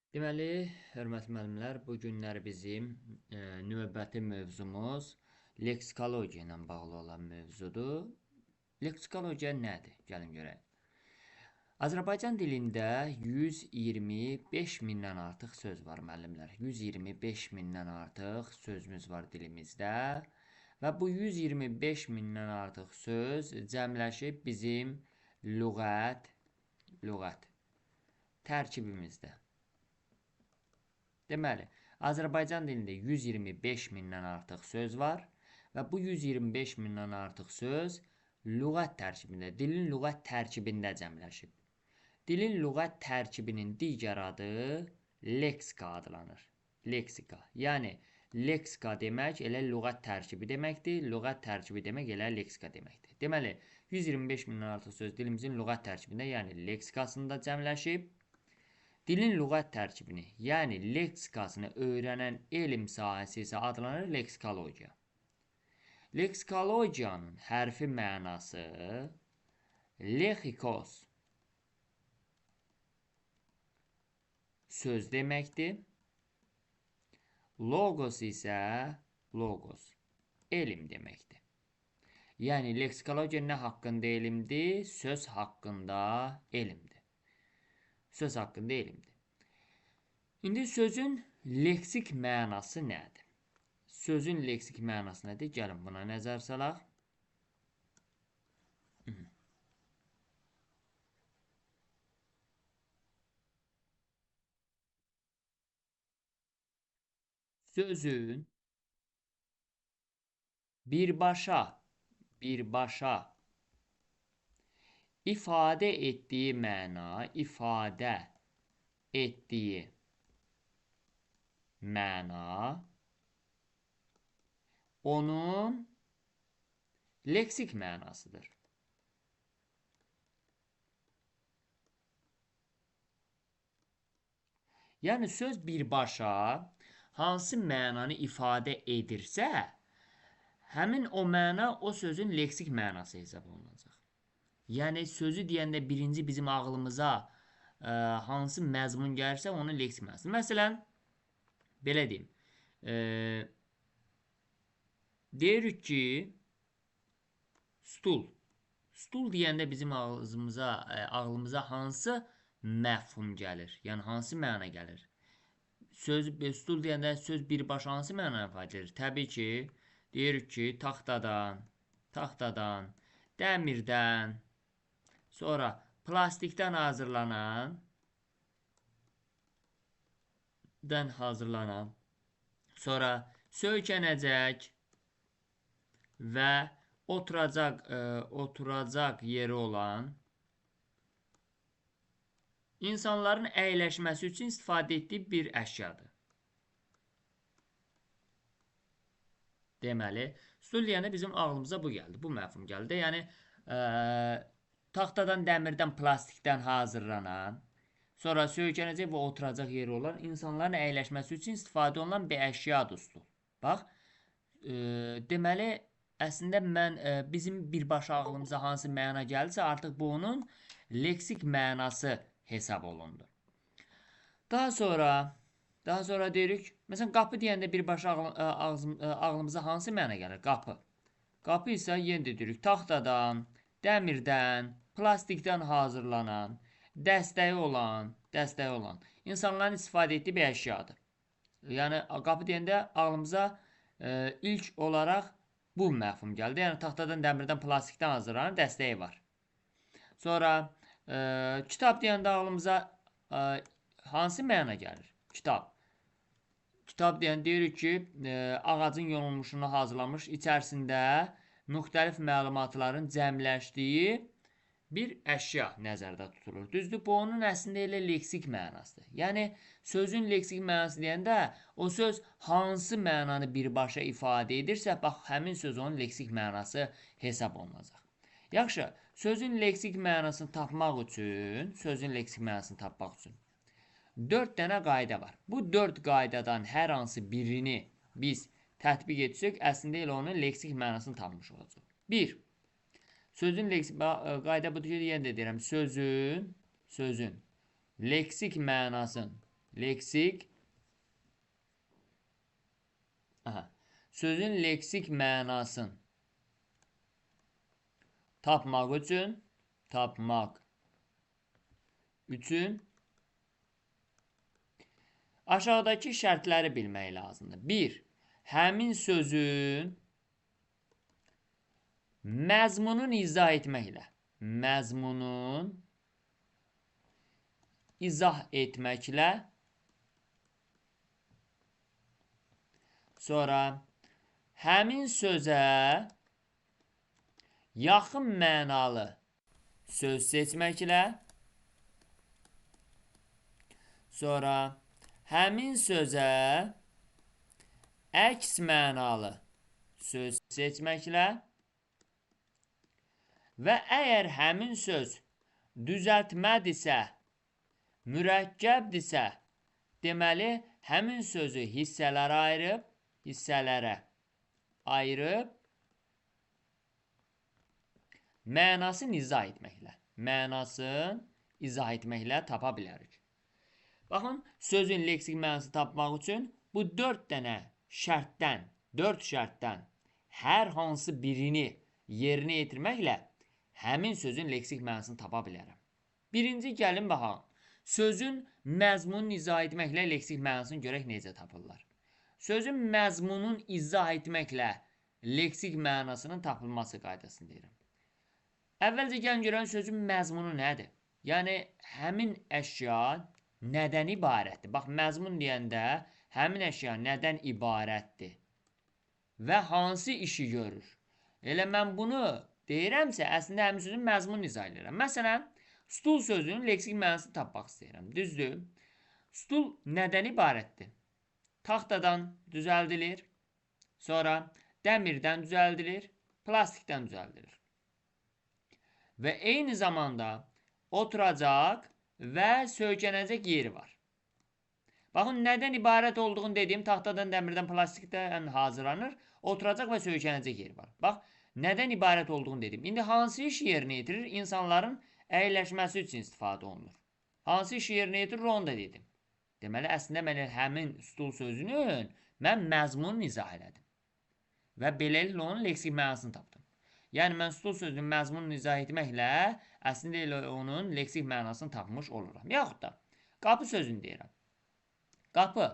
Deməli, hörmətli müəllimlər, bu günlər bizim növbəti mövzumuz leksikologiya ilə bağlı olan mövzudur. Leksikologiya nədir? Gəlin görək. Azərbaycan dilində 125 mindən artıq söz var müəllimlər. 125 mindən artıq sözümüz var dilimizdə və bu 125 mindən artıq söz cəmləşib bizim lüğət tərkibimizdə. Deməli, Azərbaycan dilində 125 mindən artıq söz var və bu 125 mindən artıq söz lüğət tərkibində, dilin lüğət tərkibində cəmləşib. Dilin lüğət tərkibinin digər adı leksika adlanır. Leksika. Yəni, leksika demək elə lüğət tərkibi deməkdir, lüğət tərkibi demək elə leksika deməkdir. Deməli, 125 mindən artıq söz dilimizin lüğət tərkibində, yəni leksikasında cəmləşib. Dilin lüğət tərkibini, yəni leksikasını öyrənən elm sahəsi isə adlanır leksikologiya. Leksikologiyanın hərfi mənası lexikos söz deməkdir. Logos isə logos elm deməkdir. Yəni leksikologiya nə haqqında elmdir? Söz haqqında elmdir. Söz haqqında elmdir. İndi sözün leksik mənası nədir? Sözün leksik mənası nədir? Gəlin buna nəzər salaq. Sözün birbaşa ifadə etdiyi məna, onun leksik mənasıdır. Yəni, söz birbaşa hansı mənanı ifadə edirsə, həmin o məna o sözün leksik mənası hesab olunacaq. Yəni, sözü deyəndə birinci bizim ağlımıza hansı məzmun gəlirsə, onun leksik mənası. Məsələn, belə deyim. Deyirik ki, stul. Stul deyəndə bizim ağlımıza hansı məfhum gəlir? Yəni, hansı məna gəlir? Stul deyəndə söz birbaşa hansı məna ifadə edir? Təbii ki, deyirik ki, taxtadan, dəmirdən, sonra plastikdən hazırlanan, sonra söykənəcək və oturacaq yeri olan insanların əyləşməsi üçün istifadə etdiyi bir əşyadır. Deməli, stul deyəndə bizim ağlımıza bu gəldi, bu məfhum gəldi. Yəni, taxtadan, dəmirdən, plastikdən hazırlanan, sonra söykənəcək və oturacaq yeri olan insanların əyləşməsi üçün istifadə olunan bir əşyadır stul. Bax, deməli, əslində bizim birbaşa ağlımıza hansı məna gəlirsə, artıq bu onun leksik mənası hesab olundu. Daha sonra deyirik, məsələn, qapı deyəndə birbaşa ağlımıza hansı məna gəlir? Qapı. Qapı isə yenə də deyirik, taxtadan, dəmirdən, plastikdən hazırlanan, dəstəyi olan insanların istifadə etdiyi bir əşyadır. Yəni, qapı deyəndə ağlımıza ilk olaraq bu məfhum gəldi. Yəni, taxtadan, dəmirdən, plastikdən hazırlanan dəstəyi var. Sonra, kitab deyəndə ağlımıza hansı məna gəlir? Kitab. Kitab deyəndə deyirik ki, ağacın yonulmuşunu hazırlamış, içərisində müxtəlif məlumatların cəmləşdiyi bir əşya nəzərdə tutulur. Düzdür, bu onun əslində elə leksik mənasıdır. Yəni, sözün leksik mənası deyəndə o söz hansı mənanı birbaşa ifadə edirsə, bax, həmin söz onun leksik mənası hesab olunacaq. Yaxşı, sözün leksik mənasını tapmaq üçün 4 dənə qayda var. Bu 4 qaydadan hər hansı birini biz tətbiq etsək, əslində elə onun leksik mənasını tapmış olacaq. 1. Sözün leksik qayda budur ki, yenə də deyirəm, sözün leksik mənasını Leksik aha, sözün leksik mənasını tapmaq üçün aşağıdakı şərtləri bilmək lazımdır. 1. Həmin sözün məzmununu izah etməklə, sonra həmin sözə yaxın mənalı söz seçməklə, sonra həmin sözə əks mənalı söz seçməklə və əgər həmin söz düzəltmədirsə, mürəkkəbdirsə, deməli, həmin sözü hissələrə ayırıb, mənasını izah etməklə, tapa bilərik. Baxın, sözün leksik mənasını tapmaq üçün bu 4 dənə şərtdən, 4 şərtdən hər hansı birini yerinə yetirməklə həmin sözün leksik mənasını tapa bilərəm. Birinci, gəlin baxalım. Sözün məzmununu izah etməklə leksik mənasını görək necə tapırlar. Sözün məzmununu izah etməklə leksik mənasının tapılması qaydasını deyirəm. Əvvəlcə gəlin görən sözün məzmunu nədir? Yəni, həmin əşya nədən ibarətdir? Bax, məzmun deyəndə həmin əşya nədən ibarətdir və hansı işi görür? Elə mən bunu deyirəmsə, əslində həmin sözün məzmununu izah edirəm. Məsələn, stul sözünün leksik mənasını tapmaq istəyirəm. Düzdür? Stul nədən ibarətdir? Taxtadan düzəldilir, sonra dəmirdən düzəldilir, plastikdən düzəldilir. Və eyni zamanda oturacaq və söykənəcək yeri var. Baxın, nədən ibarət olduğunu dediyim, taxtadan, dəmirdən, plastikdən hazırlanır, oturacaq və söykənəcək yeri var. Bax, nədən ibarət olduğunu dedim. İndi hansı iş yerinə yetirir? İnsanların əyləşməsi üçün istifadə olunur. Hansı iş yerinə yetirir, onu da dedim. Deməli, əslində mən həmin stul sözünün mən məzmununu izah elədim. Və beləliklə onun leksik mənasını tapdım. Yəni, mən stul sözünün məzmununu izah etməklə əslində elə onun leksik mənasını tapmış oluram. Yaxud da qapı sözünü deyirəm. Qapı.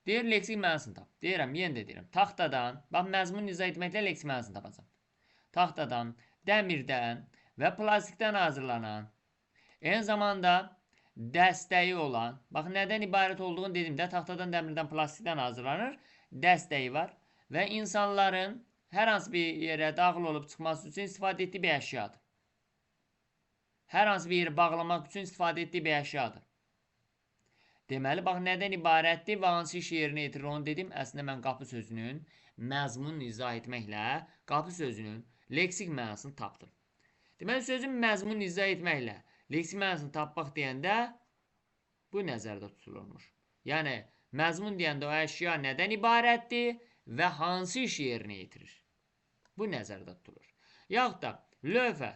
Deyir, leksik mənasını tap. Deyirəm, yenə də deyirəm. Taxtadan, bax, məzmununu izah etməklə leksik mənasını tapacam. Taxtadan, dəmirdən və plastikdən hazırlanan, eyni zamanda dəstəyi olan, bax, nədən ibarət olduğunu dedim də, taxtadan, dəmirdən, plastikdən hazırlanır, dəstəyi var və insanların hər hansı bir yerə daxil olub çıxması üçün istifadə etdiyi bir əşyadır. Hər hansı bir yeri bağlamaq üçün istifadə etdiyi bir əşyadır. Deməli, bax, nədən ibarətdir və hansı iş yerinə yetirir onu dedim. Əslində, mən qapı sözünün məzmununu izah etməklə qapı sözünün leksik mənasını tapdım. Deməli, sözün məzmununu izah etməklə leksik mənasını tapmaq deyəndə bu nəzərdə tutulurmuş. Yəni, məzmun deyəndə o əşya nədən ibarətdir və hansı iş yerinə yetirir? Bu nəzərdə tutulur. Yaxud da lövhə.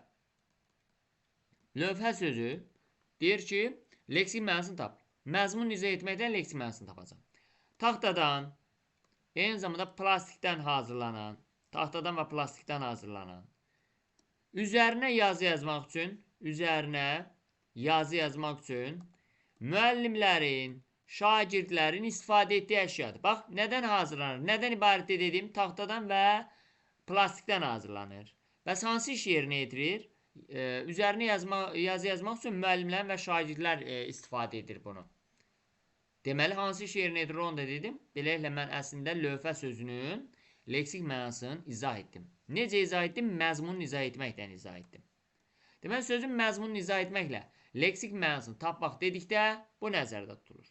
Lövhə sözü deyir ki, leksik mənasını tap. Məzmun izah etməkdən leksik mənasını tapacam. Taxtadan, eyni zamanda plastikdən hazırlanan, taxtadan və plastikdən hazırlanan, üzərinə yazı yazmaq üçün, müəllimlərin, şagirdlərin istifadə etdiyi əşyadır. Bax, nədən hazırlanır? Nədən ibarətdir dediyim, taxtadan və plastikdən hazırlanır. Bəs hansı iş yerinə yetirir? Üzərinə yazı yazmaq üçün müəllimlər və şagirdlər istifadə edir bunu. Deməli, hansı iş yerinə yetirir onu da dedim. Beləliklə, mən əslində lövhə sözünün leksik mənasını izah etdim. Necə izah etdim? Məzmununu izah etməklə izah etdim. Deməli, sözün məzmununu izah etməklə leksik mənasını tapmaq dedikdə bu nəzərdə tutulur.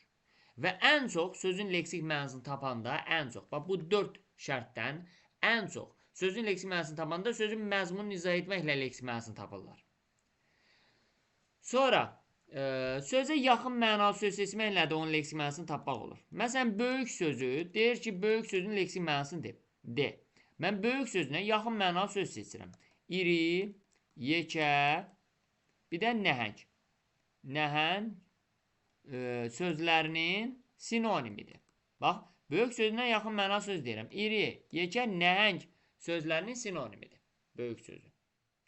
Və ən çox sözün leksik mənasını tapanda, ən çox, bax, bu 4 şərtdən ən çox sözün leksik mənasını tapanda sözün məzmununu izah etməklə leksik mənasını tapırlar. Sonra, sözə yaxın mənalı söz seçməklə də onun leksik mənasını tapmaq olur. Məsələn, böyük sözü deyir ki, böyük sözün leksik mənasını de. De. Mən böyük sözünə yaxın mənalı söz seçirəm. İri, yekə, bir də nəhəng. Nəhəng, sözlərinin sinonimidir. Bax, böyük sözünə yaxın məna söz deyirəm. İri, yekə, nəhəng sözlərinin sinonimidir. Böyük sözü.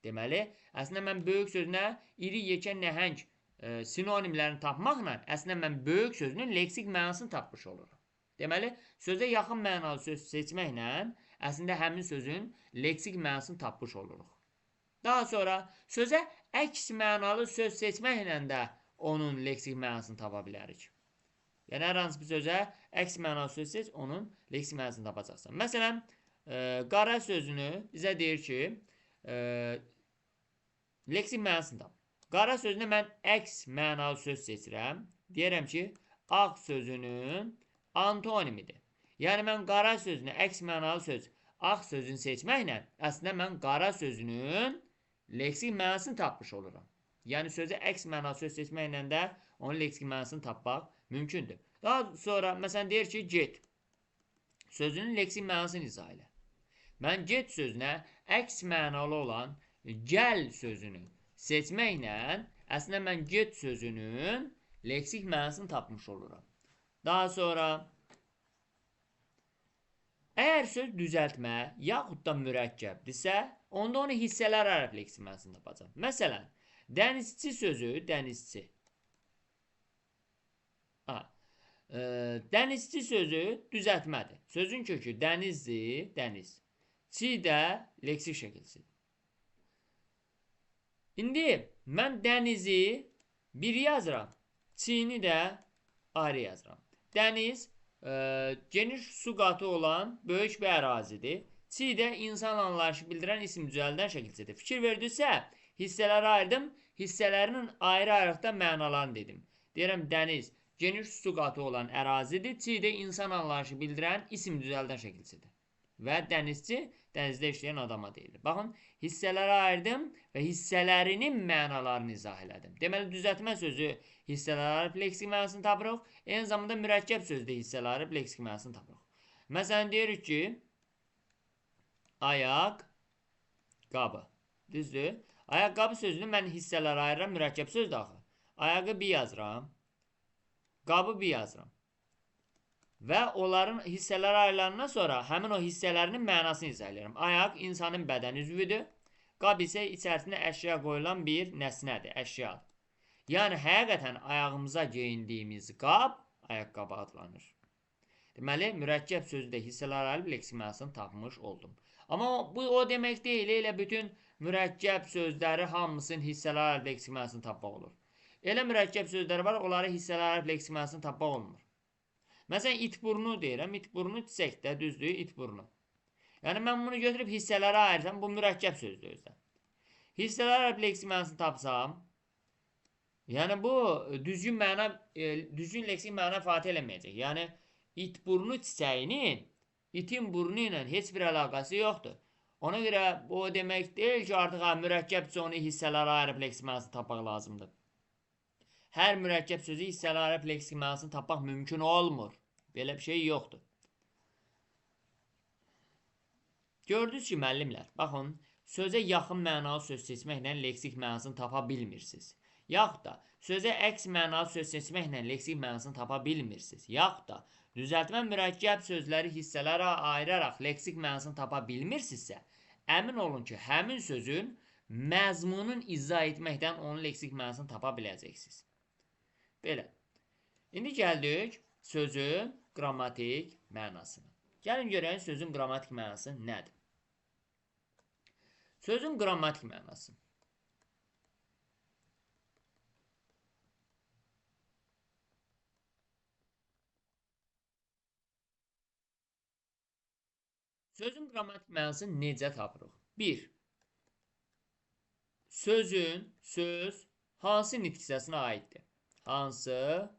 Deməli, əslində mən böyük sözünə iri, yekə, nəhəng sinonimlərini tapmaqla əslində mən böyük sözünün leksik mənasını tapmış olurum. Deməli, sözə yaxın mənalı söz seçməklə əslində həmin sözün leksik mənasını tapmış oluruq. Daha sonra sözə əks mənalı söz seçməklə də onun leksik mənasını tapa bilərik. Yəni, hər hansı bir sözə əks mənalı söz seç, onun leksik mənasını tapacaqsan. Məsələn, qara sözünü bizə deyir ki, leksik mənasını tap. Qara sözünə mən əks mənalı söz seçirəm. Deyirəm ki, ağ sözünün antonimidir. Yəni, mən qara sözünə əks mənalı söz, ağ sözünü seçməklə əslində mən qara sözünün leksik mənasını tapmış oluram. Yəni, sözə əks mənalı söz seçməklə də onun leksik mənasını tapmaq mümkündür. Daha sonra, məsələn, deyir ki, get sözünün leksik mənasını izah elə. Mən get sözünə əks mənalı olan gəl sözünü seçməklə əslində mən get sözünün leksik mənasını tapmış oluram. Daha sonra, əgər söz düzəltmə yaxud da mürəkkəbdirsə, onda onu hissələr ayırıb leksik mənasını tapacaq. Məsələn, dənizçi sözü, dənizçi. Dənizçi sözü düzəltmədir. Sözün kökü dənizdir, dəniz. Çi də leksik şəkilsidir. İndi mən dənizi bir yazıram, çini də ayrı yazıram. Dəniz geniş su qatı olan böyük bir ərazidir. Çi də insan anlayışı bildirən isim düzəldən şəkilsidir. Fikir verdinizsə, hissələri ayırdım, hissələrinin ayrı-ayrılıqda mənalarını dedim. Deyirəm, dəniz geniş su qatı olan ərazidir, çi də insan anlayışı bildirən isim düzəldən şəkilsidir. Və dənizçi, dənizdə işləyən adama deyilir. Baxın, hissələrə ayırdım və hissələrinin mənalarını izah elədim. Deməli, düzəltmə sözü hissələrə ayırıb leksik mənasını tapırıq. Eyni zamanda mürəkkəb sözü də hissələrə ayırıb leksik mənasını tapırıq. Məsələn, deyirik ki, ayaq qabı. Düzdür? Ayaqqabı sözünü mən hissələrə ayırıram, mürəkkəb sözdür axı. Ayağı bir yazıram, qabı bir yazıram. Və onların hissələri ayrılandan sonra həmin o hissələrinin mənasını izah edirəm. Ayaq insanın bədən üzvüdür. Qab isə içərisində əşya qoyulan bir nəsnədir, əşyadır. Yəni, həqiqətən ayağımıza geyindiyimiz qab ayaqqabı adlanır. Deməli, mürəkkəb sözü də hissələr ayırıb leksik mənasını tapmış oldum. Amma bu o demək deyil, elə bütün mürəkkəb sözləri hamısının hissələr ayırıb leksik mənasını tapmaq olur. Elə mürəkkəb sözləri var, onları hissələr ayırıb leksik mənasını tapmaq olmur. Məsələn, itburnu deyirəm. İtburnu çiçəkdə, düzdür, itburnu. Yəni, mən bunu götürüb hissələrə ayırsam, bu mürəkkəb sözdür özdə. Hissələrə ayırıb leksik mənasını tapsam, yəni bu düzgün məna, düzgün leksik məna ifadə eləməyəcək. Yəni, itburnu çiçəyinin itin burnu ilə heç bir əlaqəsi yoxdur. Ona görə bu o demək deyil ki, artıq mürəkkəbsə onu hissələrə ayırıb leksik mənasını tapmaq lazımdır. Hər mürəkkəb sözü hissələrə ayırıb leksik mənasını tapmaq mümkün olmur. Belə bir şey yoxdur. Gördünüz ki, müəllimlər, baxın, sözə yaxın mənalı söz seçməklə leksik mənasını tapa bilmirsiniz. Yaxud da sözə əks mənalı söz seçməklə leksik mənasını tapa bilmirsiniz. Yaxud da düzəltmə mürəkkəb sözləri hissələrə ayıraraq leksik mənasını tapa bilmirsinizsə, əmin olun ki, həmin sözün məzmunun izah etməkdən onun leksik mənasını tapa biləcəksiniz. Belə. İndi gəldik sözün qrammatik mənasına. Gəlin görək sözün qrammatik mənası nədir? Sözün qrammatik mənası. Sözün qrammatik mənasını necə tapırıq? 1. Sözün, söz hansı nitq hissəsinə aiddir? Hansı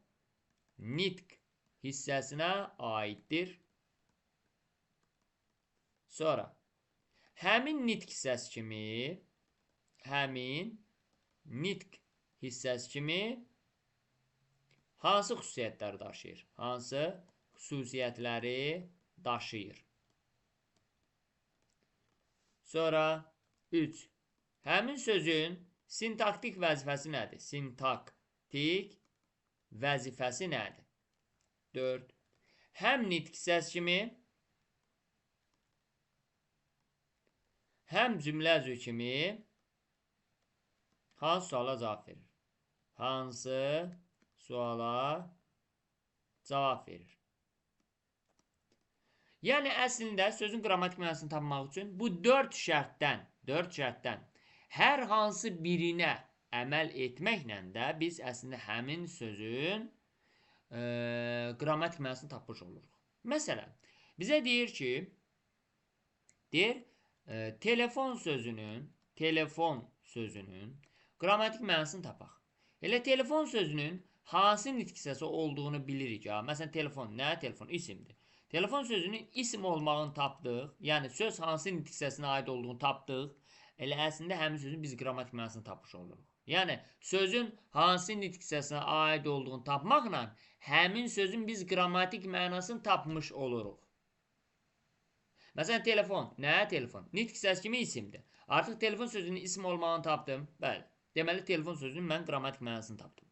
nitq hissəsinə aiddir? Sonra, həmin nitq hissəsi kimi, hansı xüsusiyyətləri daşıyır? Hansı xüsusiyyətləri daşıyır? Sonra, 3. Həmin sözün sintaktik vəzifəsi nədir? Sintaktik vəzifəsi nədir? 4. Həm nitq hissəsi kimi, həm cümlə üzvü kimi hansı suala cavab verir? Hansı suala cavab verir? Yəni, əslində sözün qrammatik mənasını tapmaq üçün bu 4 şərtdən hər hansı birinə əməl etməklə də biz əslində həmin sözün qrammatik mənasını tapmış oluruq. Məsələn, bizə deyir ki, telefon sözünün qrammatik mənasını tapaq. Elə telefon sözünün hansı nitq hissəsi olduğunu bilirik. Ha? Məsələn, telefon nə? Telefon isimdir. Telefon sözünün isim olmağını tapdıq. Yəni, söz hansı nitq hissəsinə aid olduğunu tapdıq. Elə əslində həmin sözün biz qrammatik mənasını tapmış oluruq. Yəni, sözün hansı nitq hissəsinə aid olduğunu tapmaqla həmin sözün biz qrammatik mənasını tapmış oluruq. Məsələn, telefon. Nə? Telefon. Nitq hissəsi kimi isimdir. Artıq telefon sözünün isim olmağını tapdım. Bəli. Deməli, telefon sözünün mən qrammatik mənasını tapdım.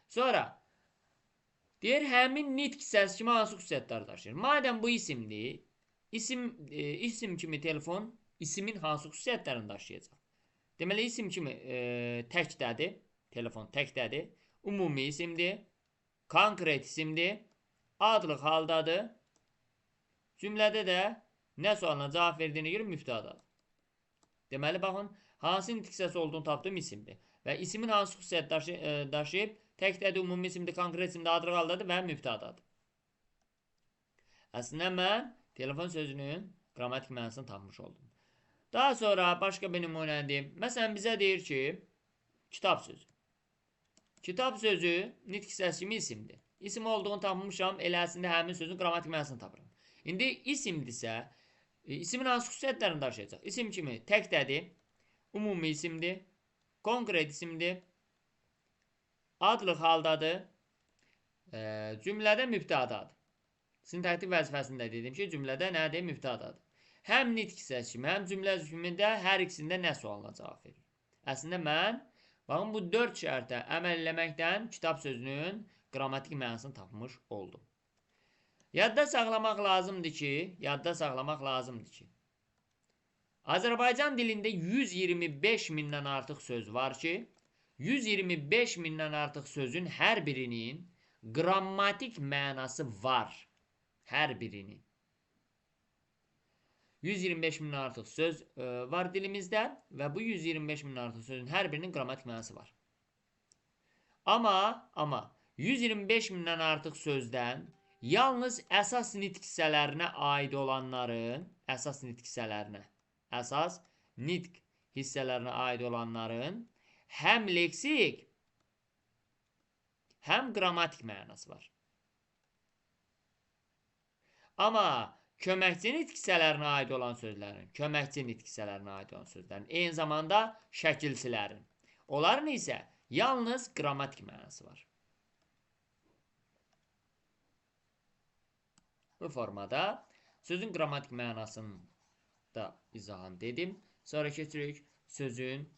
Sonra, deyir, həmin nitq hissəsi kimi hansı xüsusiyyətlər daşıyır? Madəm bu isimdir, isim kimi telefon isimin hansı xüsusiyyətlərini daşıyacaq? Deməli, isim kimi təkdədir, telefon təkdədir, ümumi isimdir, konkret isimdir, adlıq haldadır. Cümlədə də nə sualına cavab verdiyinə görə mübtədadır. Deməli, baxın, hansı nitq hissəsi olduğunu tapdığım isimdir. Və isimin hansı xüsusiyyət daşıyıb? Təkdədir, ümumi isimdir, konkret isimdir, adlıq haldadır və mübtədadır. Əslində, mən telefon sözünün qrammatik mənasını tapmış oldum. Daha sonra başqa bir nümunə deyim. Məsələn, bizə deyir ki, kitab sözü. Kitab sözü nitq hissəsi kimi isimdir. İsim olduğunu tapmışam, elə əslində həmin sözün qrammatik mənasını tapıram. İndi isimdirsə, isimin hansı xüsusiyyətlərini daşıyacaq? İsim kimi təkdədir, ümumi isimdir, konkret isimdir, adlıq haldadır, cümlədə mübtədadır. Sintaktik vəzifəsində dedim ki, cümlədə nədir? Mübtədadır. Həm nitq hissəsi kimi, həm cümlə kimi də hər ikisində nə sualına cavab verir? Əslində mən, baxın, bu 4 şərtə əməl eləməkdən kitab sözünün qrammatik mənasını tapmış oldum. Yadda saxlamaq lazımdır ki, Azərbaycan dilində 125 mindən artıq söz var ki, 125 mindən artıq sözün hər birinin qrammatik mənası var. Hər birinin. 125 mindən artıq söz var dilimizdə və bu 125 mindən artıq sözün hər birinin qrammatik mənası var. Amma 125 mindən artıq sözdən yalnız əsas nitq hissələrinə aid olanların, əsas nitq hissələrinə aid olanların həm leksik, həm qrammatik mənası var. Amma köməkçi nitq hissələrinə aid olan sözlərin, eyni zamanda şəkilçilərin, onların isə yalnız qrammatik mənası var. Bu formada sözün qrammatik mənasını da izahını dedim. Sonra keçirik sözün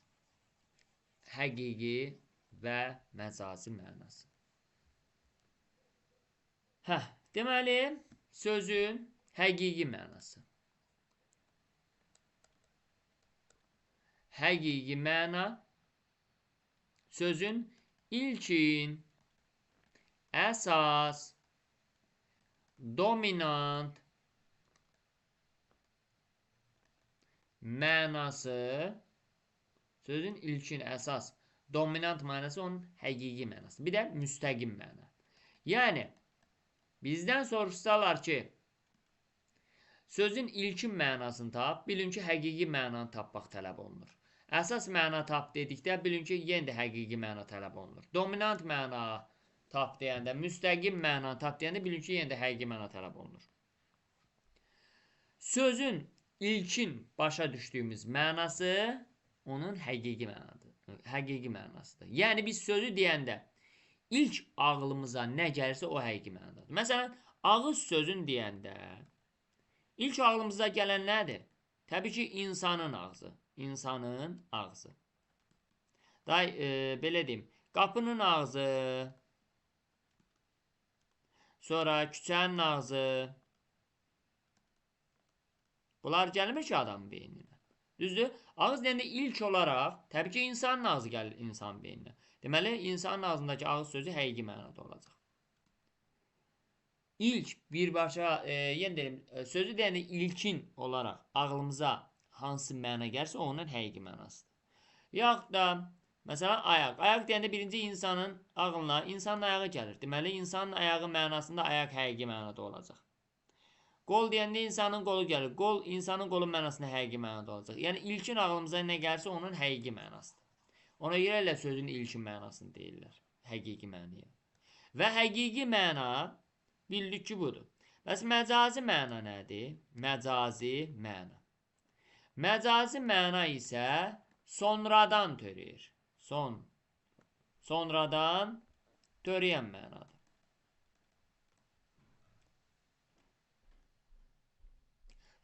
həqiqi və məcazi mənası. Deməli, sözün həqiqi mənası. Həqiqi məna sözün ilkin, əsas, dominant mənası, sözün ilkin, əsas, dominant mənası onun həqiqi mənası. Bir də müstəqim məna. Yəni, bizdən soruşsalar ki, sözün ilkin mənasını tap, bilin ki, həqiqi mənanı tapmaq tələb olunur. Əsas məna tap dedikdə, bilin ki, yenə də həqiqi məna tələb olunur. Dominant məna tap deyəndə, müstəqim məna tap deyəndə, bilin ki, yenə də həqiqi məna tələb olunur. Sözün ilkin başa düşdüyümüz mənası onun həqiqi mənadır. Həqiqi mənasıdır. Yəni, biz sözü deyəndə ilk ağlımıza nə gəlirsə o həqiqi mənadadır. Məsələn, ağız sözün deyəndə ilk ağlımıza gələn nədir? Təbii ki, insanın ağzı. İnsanın ağzı. Daha belə deyim, Qapının ağzı, sonra küçənin ağzı. Bunlar gəlmir ki adamın beyninə. Düzdür? Ağız deyəndə ilk olaraq, təbii ki, insanın ağzı gəlir insan beyninə. Deməli, insanın ağzındakı ağız sözü həqiqi mənada olacaq. İlk birbaşa, yenə deyim, sözü deyəndə ilkin olaraq ağlımıza hansı məna gəlsə, onun həqiqi mənasıdır. Yaxud da, məsələn, ayaq. Ayaq deyəndə birinci insanın ağlına, insanın ayağı gəlir. Deməli, insanın ayağı mənasında ayaq həqiqi mənada olacaq. Qol deyəndə insanın qolu gəlir. Qol, insanın qolu mənasında həqiqi mənada olacaq. Yəni, ilkin ağlımıza nə gəlsə, onun həqiqi mənasıdır. Ona görə elə sözün ilkin mənasını deyirlər. Həqiqi mənaya. Və həqiqi məna bildik ki, budur. Bəs məcazi məna nədir? Məcazi məna. Məcazi məna isə sonradan törəyir. Sonradan törəyən mənadır.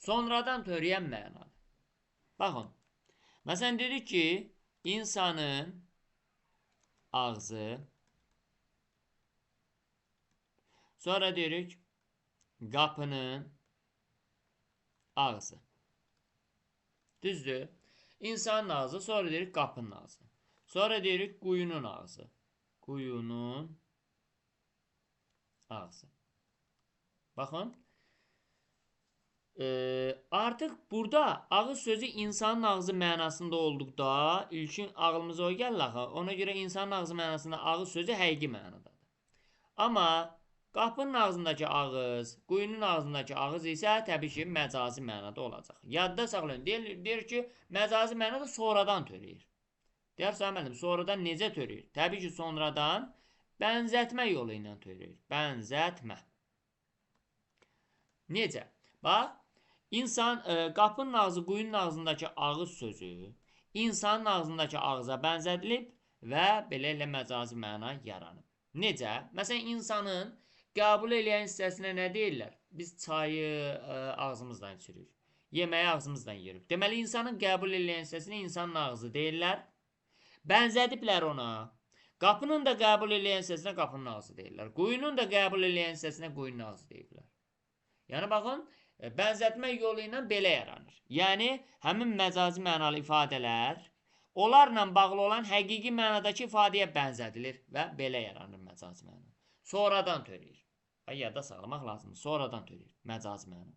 Sonradan törəyən mənadır. Baxın, məsələn, dedik ki, insanın ağzı, sonra deyirik, qapının ağzı. Düzdür? İnsanın ağzı, sonra deyirik, qapının ağzı. Sonra deyirik, quyunun ağzı. Quyunun ağzı. Baxın. Artıq burada ağız sözü insanın ağzı mənasında olduqda ilkin ağlımıza o gəlir axı. Ona görə insanın ağzı mənasında ağız sözü həqiqi mənadadır. Amma qapının ağzındakı ağız, quyunun ağzındakı ağız isə təbii ki, məcazi mənada olacaq. Yadda saxlayın. Deyir ki, məcazi mənada sonradan törəyir. Deyər, Sayın müəllim, sonradan necə törəyir? Təbii ki, sonradan bənzətmə yolu ilə törəyir. Bənzətmə. Necə? Bax, insan, qapının ağzı, quyunun ağzındakı ağız sözü insanın ağzındakı ağıza bənzədilib və belə elə məcazi məna yaranıb. Necə? Məsələn, insanın qəbul eləyən hissəsinə nə deyirlər? Biz çayı ağzımızdan içirik, yeməyi ağzımızdan yeyirik. Deməli, insanın qəbul eləyən hissəsinə insanın ağzı deyirlər. Bənzədiblər ona. Qapının da qəbul eləyən hissəsinə qapının ağzı deyirlər. Quyunun da qəbul eləyən hissəsinə quyunun ağzı deyirlər. Yəni, baxın, bənzətmə yolu ilə belə yaranır. Yəni, həmin məcazi mənalı ifadələr onlarla bağlı olan həqiqi mənadakı ifadəyə bənzədilir və belə yaranır məcazi məna. Sonradan törəyir. Yadda saxlamaq lazımdır. Sonradan törəyir məcazi məna.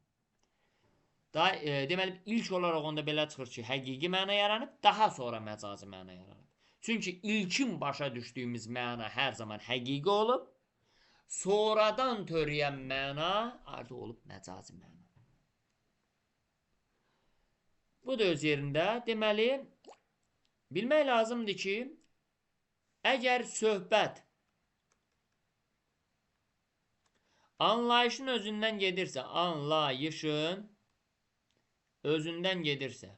Daha, deməli, ilk olaraq onda belə çıxır ki, həqiqi məna yaranıb, daha sonra məcazi məna yaranıb. Çünki ilkin başa düşdüyümüz məna hər zaman həqiqi olub, sonradan törəyən məna artıq olub məcazi məna. Bu da öz yerində. Deməli, bilmək lazımdır ki, əgər söhbət anlayışın özündən gedirsə, anlayışın özündən gedirsə,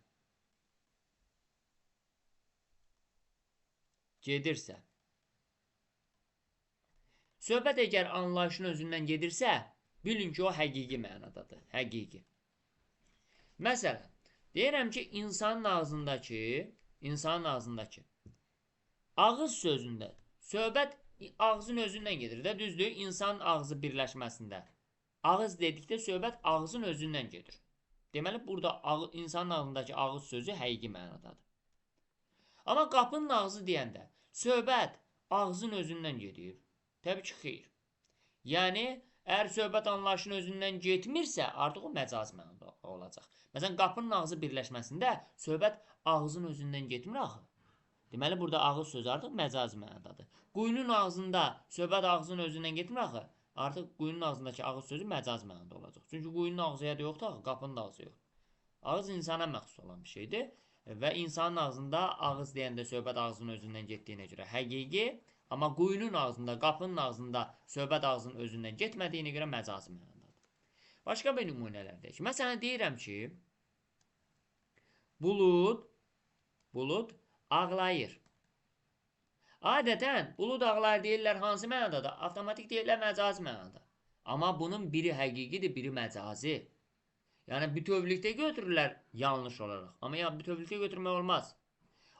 söhbət əgər anlayışın özündən gedirsə, bilin ki, o həqiqi mənadadır. Həqiqi. Məsələn, deyirəm ki, insanın ağzındakı ağız sözündə söhbət ağzın özündən gedir də, düzdür? İnsanın ağzı birləşməsində. Ağız dedikdə söhbət ağzın özündən gedir. Deməli, burada insanın ağzındakı ağız sözü həqiqi mənadadır. Amma qapının ağzı deyəndə söhbət ağzın özündən gedir. Təbii ki, xeyr. Yəni, əgər söhbət anlayışın özündən getmirsə, artıq o məcazi mənada olacaq. Məsələn, qapının ağzı birləşməsində söhbət ağzın özündən getmir axı. Deməli, burada ağız sözü artıq məcazi mənadadır. Quyunun ağzında söhbət ağzın özündən getmir axı. Artıq quyunun ağzındakı ağız sözü məcazi mənada olacaq. Çünki quyunun ağzı ya da yoxdur axı, qapının da ağzı yoxdur. Ağız insana məxsus olan bir şeydir. Və insanın ağzında ağız deyəndə söhbət ağzının özündən getdiyinə görə həqiqi, amma quyunun ağzında, qapının ağzında söhbət ağzının özündən getmədiyinə görə məcazi mənadadır. Başqa bir nümunələr deyək. Məsələn, deyirəm ki, bulud ağlayır. Adətən, bulud ağlayır deyirlər hansı mənadadır? Avtomatik deyirlər məcazi mənada. Amma bunun biri həqiqidir, biri məcazi. Yəni, bütövlükdə götürürlər yanlış olaraq. Amma ya, bütövlükdə götürmək olmaz.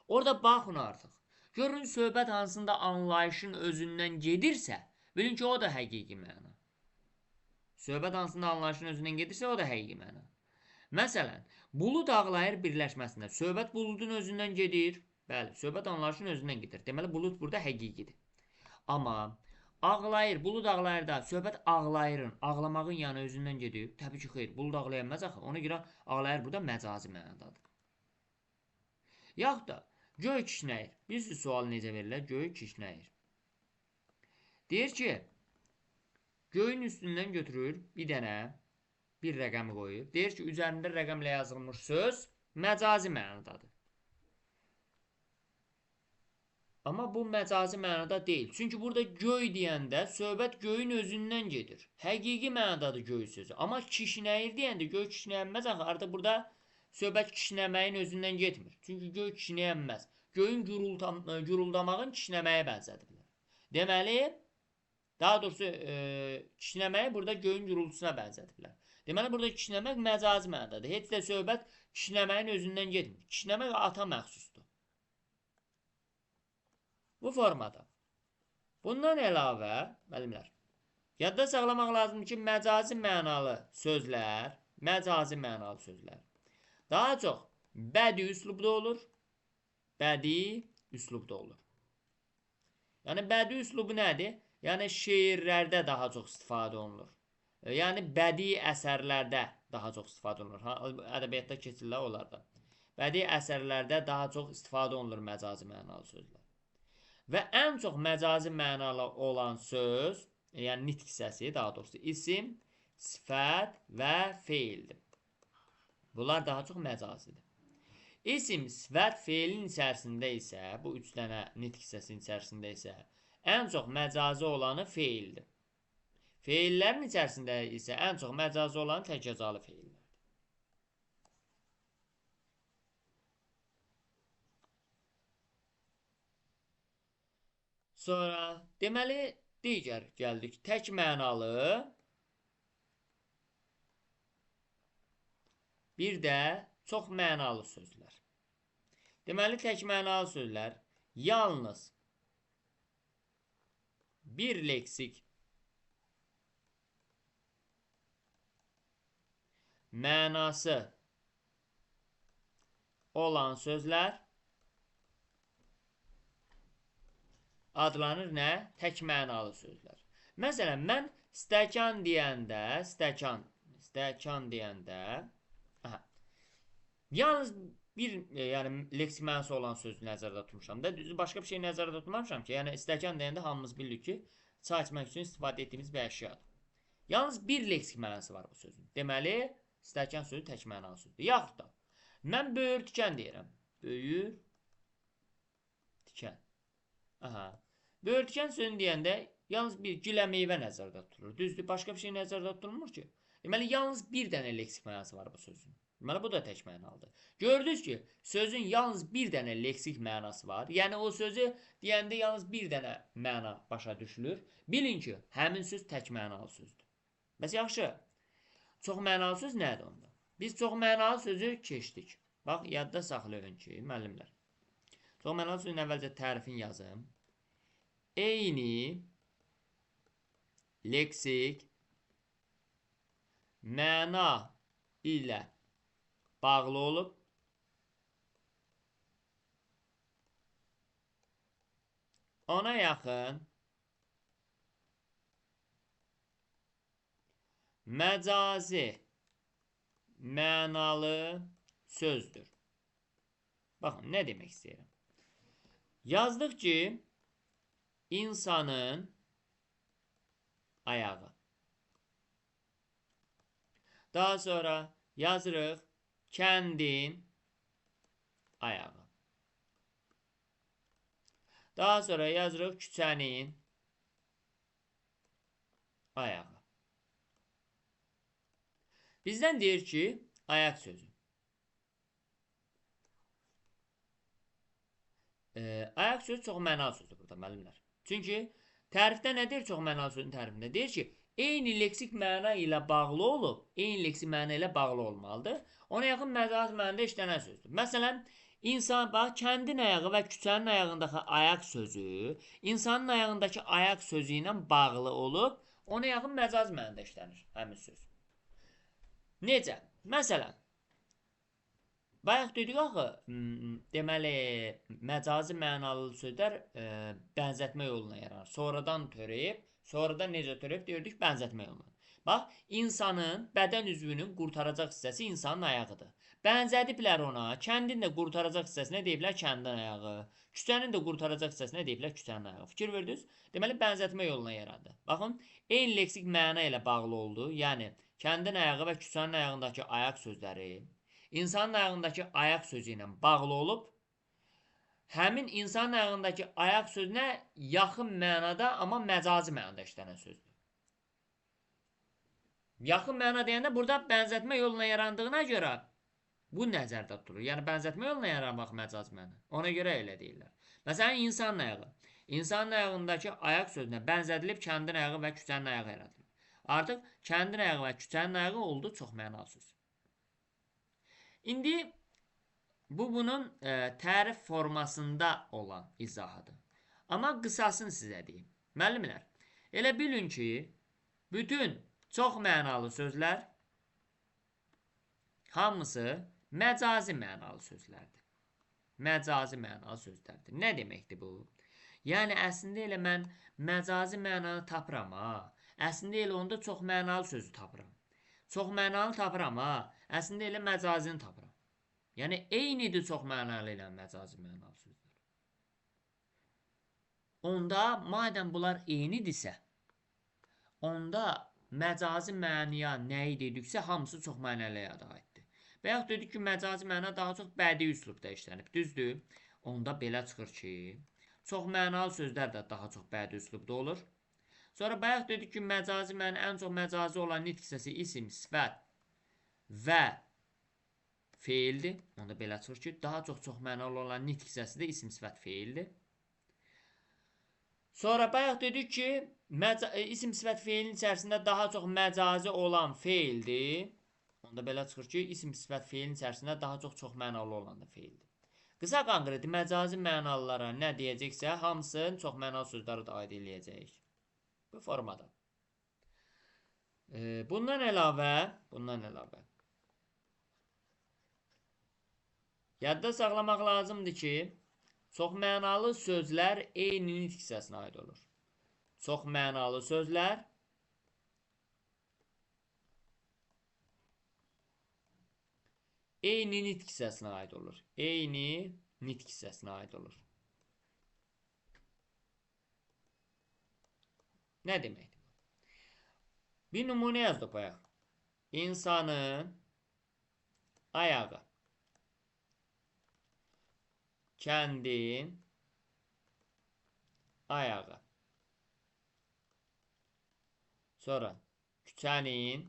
Orada baxın artıq. Görün, söhbət hansında anlayışın özündən gedirsə, bilin ki, o da həqiqi məna. Söhbət hansında anlayışın özündən gedirsə, o da həqiqi məna. Məsələn, bulud ağlayır birləşməsində söhbət buludun özündən gedir. Bəli, söhbət anlayışın özündən gedir. Deməli, bulud burada həqiqidir. Amma ağlayır, bulud ağlayır da, söhbət ağlayırın, ağlamağın yəni özündən gedir. Təbii ki, xeyr, bulud ağlaya bilməz axı. Ona görə ağlayır burada məcazi mənadadır. Yaxud da göy kişnəyir. Bilirsiniz, sual necə verirlər? Göy kişnəyir. Deyir ki, göyün üstündən götürür bir dənə, bir rəqəmi qoyur. Deyir ki, üzərində rəqəmlə yazılmış söz məcazi mənadadır. Amma bu məcazi mənada deyil. Çünki burada göy deyəndə söhbət göyün özündən gedir. Həqiqi mənadadır göy sözü. Amma kişnəyir deyəndə göy kişnəyənməz axı. Artıq burada söhbət kişnəməyin özündən getmir. Çünki göy kişnəyənməz. Göyün guruldamağın kişnəməyə bənzədiblər. Deməli, daha doğrusu kişnəməyi burada göyün gurultusuna bənzədiblər. Deməli, burada kişnəmək məcazi mənadadır. Heç də söhbət kişnəməyin özündən getmir. Kişnəmək ata məxsusdur. Bu formada. Bundan əlavə, müəllimlər, yadda saxlamaq lazımdır ki, məcazi mənalı sözlər, daha çox bədii üslubda olur. Bədii üslubda olur. Yəni, bədii üslubu nədir? Yəni, şeirlərdə daha çox istifadə olunur. Yəni, bədii əsərlərdə daha çox istifadə olunur. Ədəbiyyatda keçirlər onlarda. Bədii əsərlərdə daha çox istifadə olunur məcazi mənalı sözlər. Və ən çox məcazi mənalı olan söz, yəni nitq hissəsi, daha doğrusu isim, sifət və feildir. Bunlar daha çox məcazidir. İsim, sifət, feilin içərisində isə, bu üç dənə nitq hissəsinin içərisində isə ən çox məcazi olanı feildir. Feillərin içərisində isə ən çox məcazi olanı təkhecalı feillərdir. Sonra, deməli, digər gəldik. Tək mənalı, bir də çox mənalı sözlər. Deməli, tək mənalı sözlər yalnız bir leksik mənası olan sözlər adlanır nə? Tək mənalı sözlər. Məsələn, mən stəkan deyəndə, stəkan deyəndə, aha, yalnız bir, yəni leksik mənası olan sözü nəzərdə tutmuşam da, düzü başqa bir şey nəzərdə tutmamışam ki, yəni stəkan deyəndə hamımız bilirik ki, çay içmək üçün istifadə etdiyimiz bir əşyadır. Yalnız bir leksik mənası var bu sözün. Deməli, stəkan sözü tək mənalı sözdür. Yaxud da, mən böyürtikən deyirəm. Böyürtikən. Aha. Böyürtikən sözünü deyəndə yalnız bir gilə meyvə nəzərdə tutulur. Düzdür, başqa bir şey nəzərdə tutulmur ki. Deməli, yalnız bir dənə leksik mənası var bu sözün. Deməli, bu da tək mənalıdır. Gördünüz ki, sözün yalnız bir dənə leksik mənası var. Yəni, o sözü deyəndə yalnız bir dənə məna başa düşülür. Bilin ki, həmin söz tək mənalı sözdür. Bəs yaxşı, çox mənalı söz nədir onda? Biz çox mənalı sözü keçdik. Bax, yadda saxlayın ki, müəllimlər. Çox mənalı sözün əvvəlcə tərifini yazım. Eyni leksik məna ilə bağlı olub, ona yaxın məcazi mənalı sözdür. Baxın, nə demək istəyirəm? Yazdıq ki, insanın ayağı. Daha sonra yazırıq kəndin ayağı. Daha sonra yazırıq küçənin ayağı. Bizdən deyir ki, ayaq sözü. Ayaq sözü çox mənalı sözdür burada, müəllimlər. Çünki tərifdə nə deyir çox mənalı sözün tərifində? Deyir ki, eyni leksik məna ilə bağlı olub, eyni leksik məna ilə bağlı olmalıdır. Ona yaxın məcazi mənada işlənən sözdür. Məsələn, İnsan, bax, kəndin ayağı və küçənin ayağındakı ayaq sözü, insanın ayağındakı ayaq sözü ilə bağlı olub, ona yaxın məcazi mənada işlənir həmin söz. Necə? Məsələn, bayaq dedik axı, deməli, məcazi mənalı sözlər bənzətmə yoluna yaranır. Sonradan törəyib, sonradan necə törəyib deyirdik? Bənzətmə yoluna. Bax, insanın bədən üzvünün qurtaracaq hissəsi insanın ayağıdır. Bənzədiblər ona, kəndin də qurtaracaq hissəsinə deyiblər kəndin ayağı. Küçənin də qurtaracaq hissəsinə deyiblər küçənin ayağı. Fikir verdiniz? Deməli, bənzətmə yoluna yarandı. Baxın, eyni leksik məna ilə bağlı oldu. Yəni, kəndin ayağı və küçənin ayağındakı ayaq sözləri insanın ayağındakı ayaq sözü ilə bağlı olub, həmin insanın ayağındakı ayaq sözünə yaxın mənada, amma məcazi mənada işlənən sözdür. Yaxın məna deyəndə burada bənzətmə yoluna yarandığına görə bu nəzərdə tutulur. Yəni, bənzətmə yoluna yaranmaq məcazi məna. Ona görə elə deyirlər. Məsələn, insanın ayağı. İnsanın ayağındakı ayaq sözünə bənzədilib kəndin ayağı və küçənin ayağı yaradılıb. Artıq kəndin ayağı və küçənin ayağı oldu çox mənalı söz. İndi bu bunun tərif formasında olan izahıdır. Amma qısasını sizə deyim. Müəllimlər, elə bilin ki, bütün çox mənalı sözlər hamısı məcazi mənalı sözlərdir. Məcazi mənalı sözlərdir. Nə deməkdir bu? Yəni, əslində elə mən məcazi mənanı tapıram, ha. Əslində elə onda çox mənalı sözü tapıram. Çox mənalı tapıram, ha. Əslində elə məcazini tapıram. Yəni, eynidir çox mənalı ilə məcazi mənalı sözlər. Onda, madəm bunlar eynidirsə, onda məcazi mənaya nəyi dediksə, hamısı çox mənalıya da aiddir. Və yaxud dedik ki, məcazi məna daha çox bədii üslubda işlənib. Düzdür? Onda belə çıxır ki, çox mənalı sözlər də daha çox bədii üslubda olur. Sonra bayaq dedik ki, məcazi məna ən çox məcazi olan nitq hissəsi isim, sifət və feildir. Onda belə çıxır ki, daha çox mənalı olan nitq hissəsi də isim, sifət, feildir. Sonra bayaq dedik ki, isim, sifət, feilin içərisində daha çox məcazi olan feildir. Onda belə çıxır ki, isim, sifət, feilin içərisində daha çox mənalı olan da feildir. Qısa konkret məcazi mənalılara nə deyəcəksə, hamısını çox mənalı sözləri də aid eləyəcəyik. Bu formada. Bundan əlavə yadda saxlamaq lazımdır ki, çox mənalı sözlər eyni nitq hissəsinə aid olur. Çox mənalı sözlər eyni nitq hissəsinə aid olur. Eyni nitq hissəsinə aid olur. Nə deməkdir bu? Bir nümunə yazdıq bayaq. İnsanın ayağı, kəndin ayağı, sonra küçənin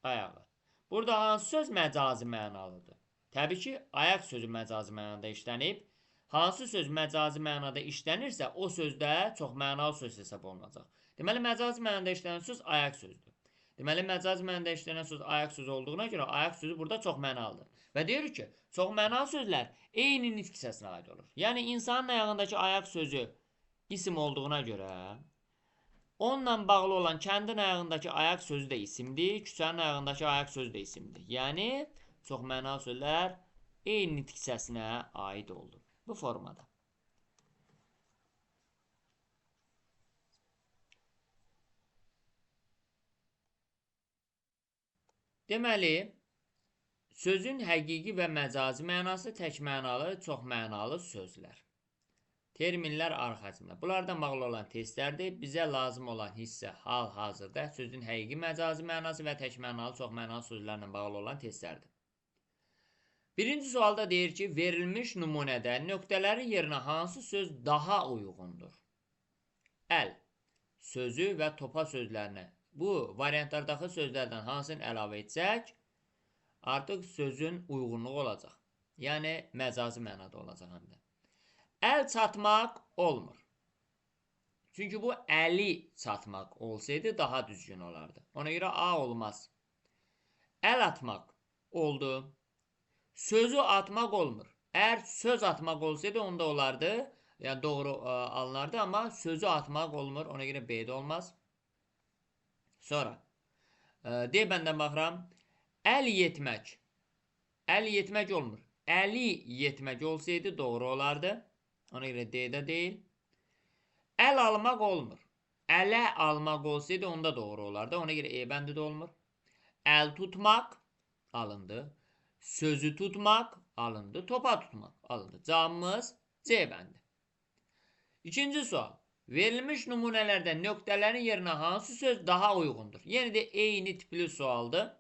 ayağı. Burada hansı söz məcazi mənalıdır? Təbii ki, ayaq sözü məcazi mənada işlənib. Hansı söz məcazi mənada işlənirsə, o sözdə çox mənalı söz hesab olunacaq. Deməli, məcazi mənada işlənən söz ayaq sözüdür. Deməli, məcazi mənada işlənən söz ayaq sözü olduğuna görə ayaq sözü burada çox mənalıdır. Və deyirik ki, çox mənalı sözlər eyni nitq hissəsinə aid olur. Yəni, insanın ayağındakı ayaq sözü isim olduğuna görə onunla bağlı olan kəndin ayağındakı ayaq sözü də isimdir, küçənin ayağındakı ayaq sözü də isimdir. Yəni, çox mənalı sözlər eyni nitq hissəsinə aid oldu. Bu formada. Deməli, sözün həqiqi və məcazi mənası tək mənalı, çox mənalı sözlər. Terminlər arxasında. Bunlardan bağlı olan testlərdir. Bizə lazım olan hissə hal-hazırda sözün həqiqi məcazi mənası və tək mənalı, çox mənalı sözlərlə bağlı olan testlərdir. Birinci sualda deyir ki, verilmiş nümunədə nöqtələrin yerinə hansı söz daha uyğundur? Əl sözü və topa sözlərinə. Bu variantlardakı sözlərdən hansını əlavə etsək, artıq sözün uyğunluğu olacaq. Yəni, məcazi mənada olacaq həm də. Əl çatmaq olmur. Çünki bu əli çatmaq olsaydı daha düzgün olardı. Ona görə A olmaz. Əl atmaq oldu. Sözü atmaq olmur. Əgər söz atmaq olsaydı onda olardı. Yəni doğru alınardı, amma sözü atmaq olmur. Ona görə B-də olmaz. Sonra D bəndən baxıram. Əl yetmək. Əl yetmək olmur. Əli yetmək olsaydı doğru olardı. Ona görə D-də deyil. Əl almaq olmur. Ələ almaq olsaydı onda doğru olardı. Ona görə E bəndi də olmur. Əl tutmaq alındı. Sözü tutmaq alındı. Topa tutmaq alındı. Cavabımız C bəndi. İkinci sual. Verilmiş nümunələrdə nöqtələrin yerinə hansı söz daha uyğundur? Yenə də eyni tipli sualdır.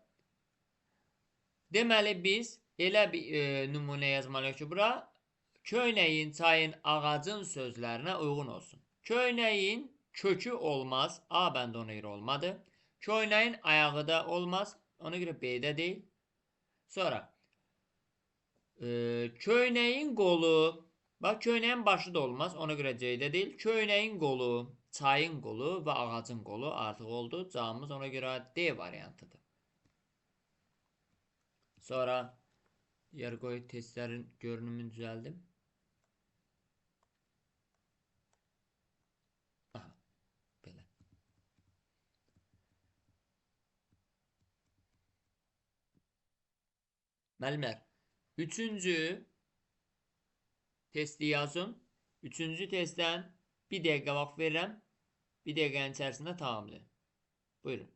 Deməli, biz elə bir nümunə yazmalıyıq ki, bura köynəyin, çayın, ağacın sözlərinə uyğun olsun. Köynəyin kökü olmaz. A bəndi ona görə olmadı. Köynəyin ayağı da olmaz. Ona görə B-də deyil. Sonra köynəyin qolu. Bax, köynəyin başı da olmaz. Ona görə C-də deyil. Köynəyin qolu, çayın qolu və ağacın qolu artıq oldu. Cavabımız ona görə D variantıdır. Sonra yer qoy testlərin görünümünü düzəldim. Aha, belə. Müəllimlər, üçüncü testi yazın. Üçüncü testdən bir dəqiqə vaxt verirəm. Bir dəqiqənin içərisində tamamlayın. Buyurun.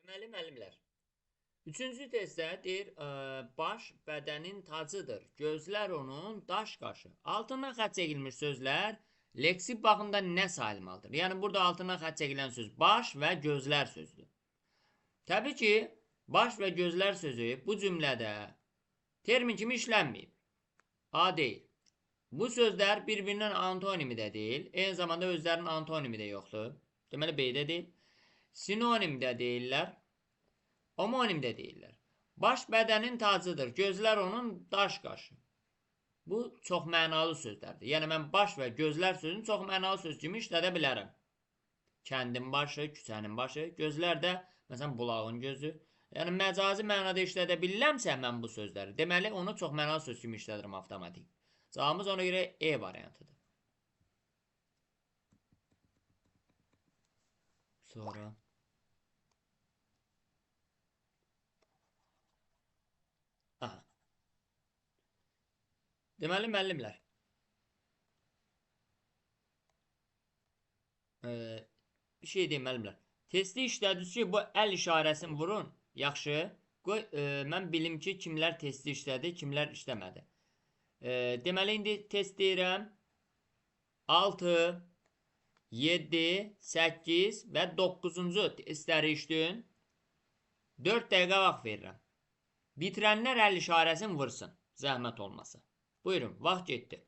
Deməli, müəllimlər, üçüncü testdə deyir, baş bədənin tacıdır, gözlər onun daş qaşı. Altından xətt çəkilmiş sözlər leksik baxımdan nə sayılmalıdır? Yəni, burada altından xətt çəkilən söz baş və gözlər sözüdür. Təbii ki, baş və gözlər sözü bu cümlədə termin kimi işlənməyib. A deyil. Bu sözlər bir-birindən antonimi də deyil, eyni zamanda özlərinin antonimi də yoxdur. Deməli, B də deyil. Sinonim də deyirlər, homonim də deyirlər. Baş bədənin tacıdır, gözlər onun daş qaşı. Bu, çox mənalı sözlərdir. Yəni, mən baş və gözlər sözünü çox mənalı söz kimi işlədə bilərəm. Kəndin başı, küçənin başı, gözlər də, məsələn, bulağın gözü. Yəni, məcazi mənada işlədə bilirəmsə mən bu sözləri, deməli, onu çox mənalı söz kimi işlədirəm avtomatik. Cavabımız ona görə E variantıdır. Sonra... Aha. Deməli, müəllimlər, bir şey deyim, müəllimlər. Testi işlədiniz ki, bu əl işarəsini vurun. Yaxşı, qoy, mən bilim ki, kimlər testi işlədi, kimlər işləmədi. Deməli, indi test deyirəm. 6, 7, 8 və 9-cu testləri işləyin. 4 dəqiqə vaxt verirəm. Bitirənlər əl işarəsini vursun, zəhmət olmasa. Buyurun, vaxt getdi.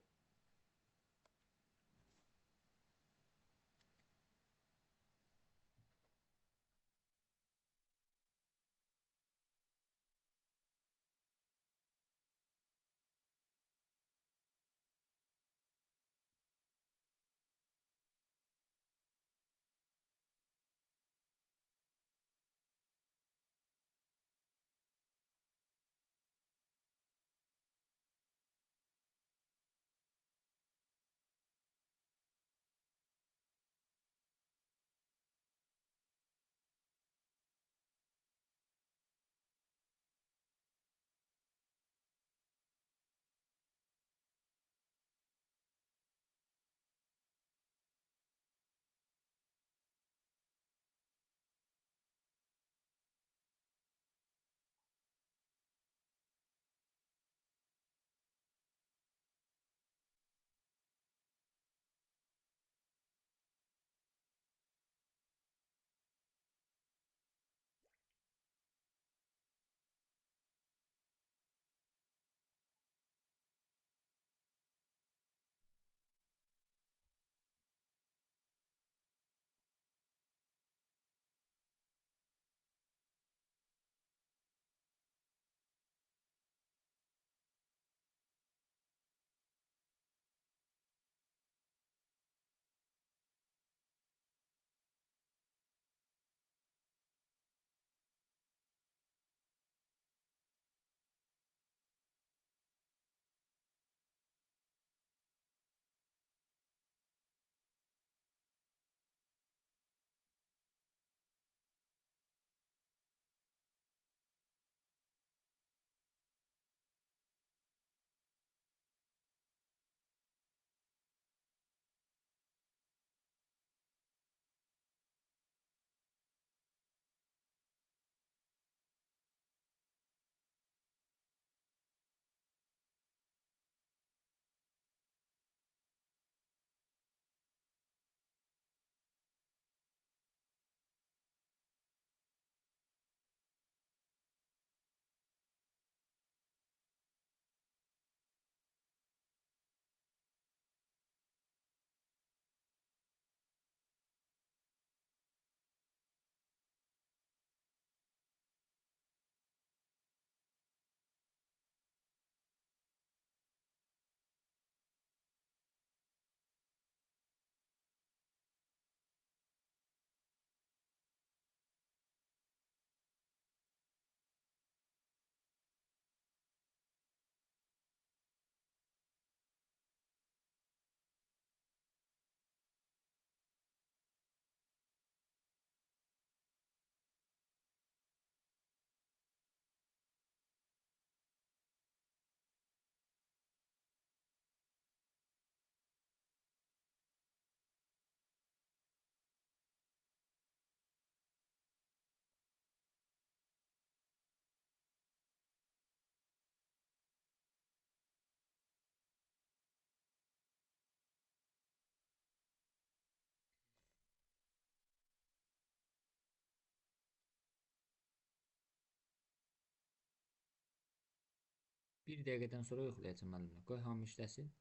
Bir dəqiqədən sonra yoxlayacağım müəllimlə. Qoy hamı işləsin.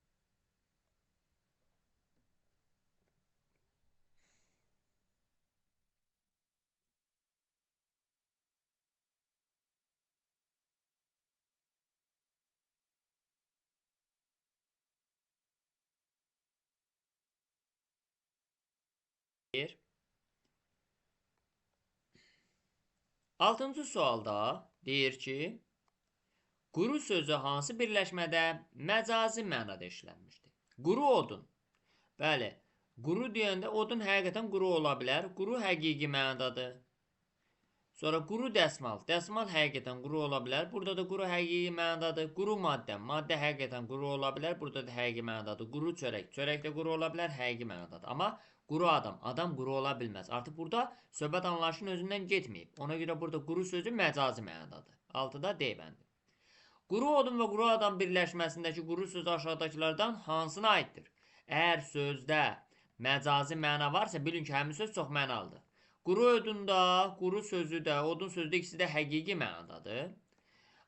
Bir. Altıncı sualda deyir ki, quru sözü hansı birləşmədə məcazi mənada işlənmişdir? Quru odun. Bəli, quru deyəndə odun həqiqətən quru ola bilər. Quru həqiqi mənadadır. Sonra quru dəsmal. Dəsmal həqiqətən quru ola bilər. Burada da quru həqiqi mənadadır. Quru maddə. Maddə həqiqətən quru ola bilər. Burada da həqiqi mənadadır. Quru çörək. Çörək də quru ola bilər. Həqiqi mənadadır. Amma quru adam. Adam quru ola bilməz. Artıq burada söhbət anlayışının özündən getməyib. Ona görə burada quru sözü məcazi mənadadır. 6-da D bəndi. Quru odun və quru adam birləşməsindəki quru sözü aşağıdakılardan hansına aiddir? Əgər sözdə məcazi məna varsa, bilin ki, həmin söz çox mənalıdır. Quru odunda, quru sözü də, odun sözü də ikisi də həqiqi mənadadır.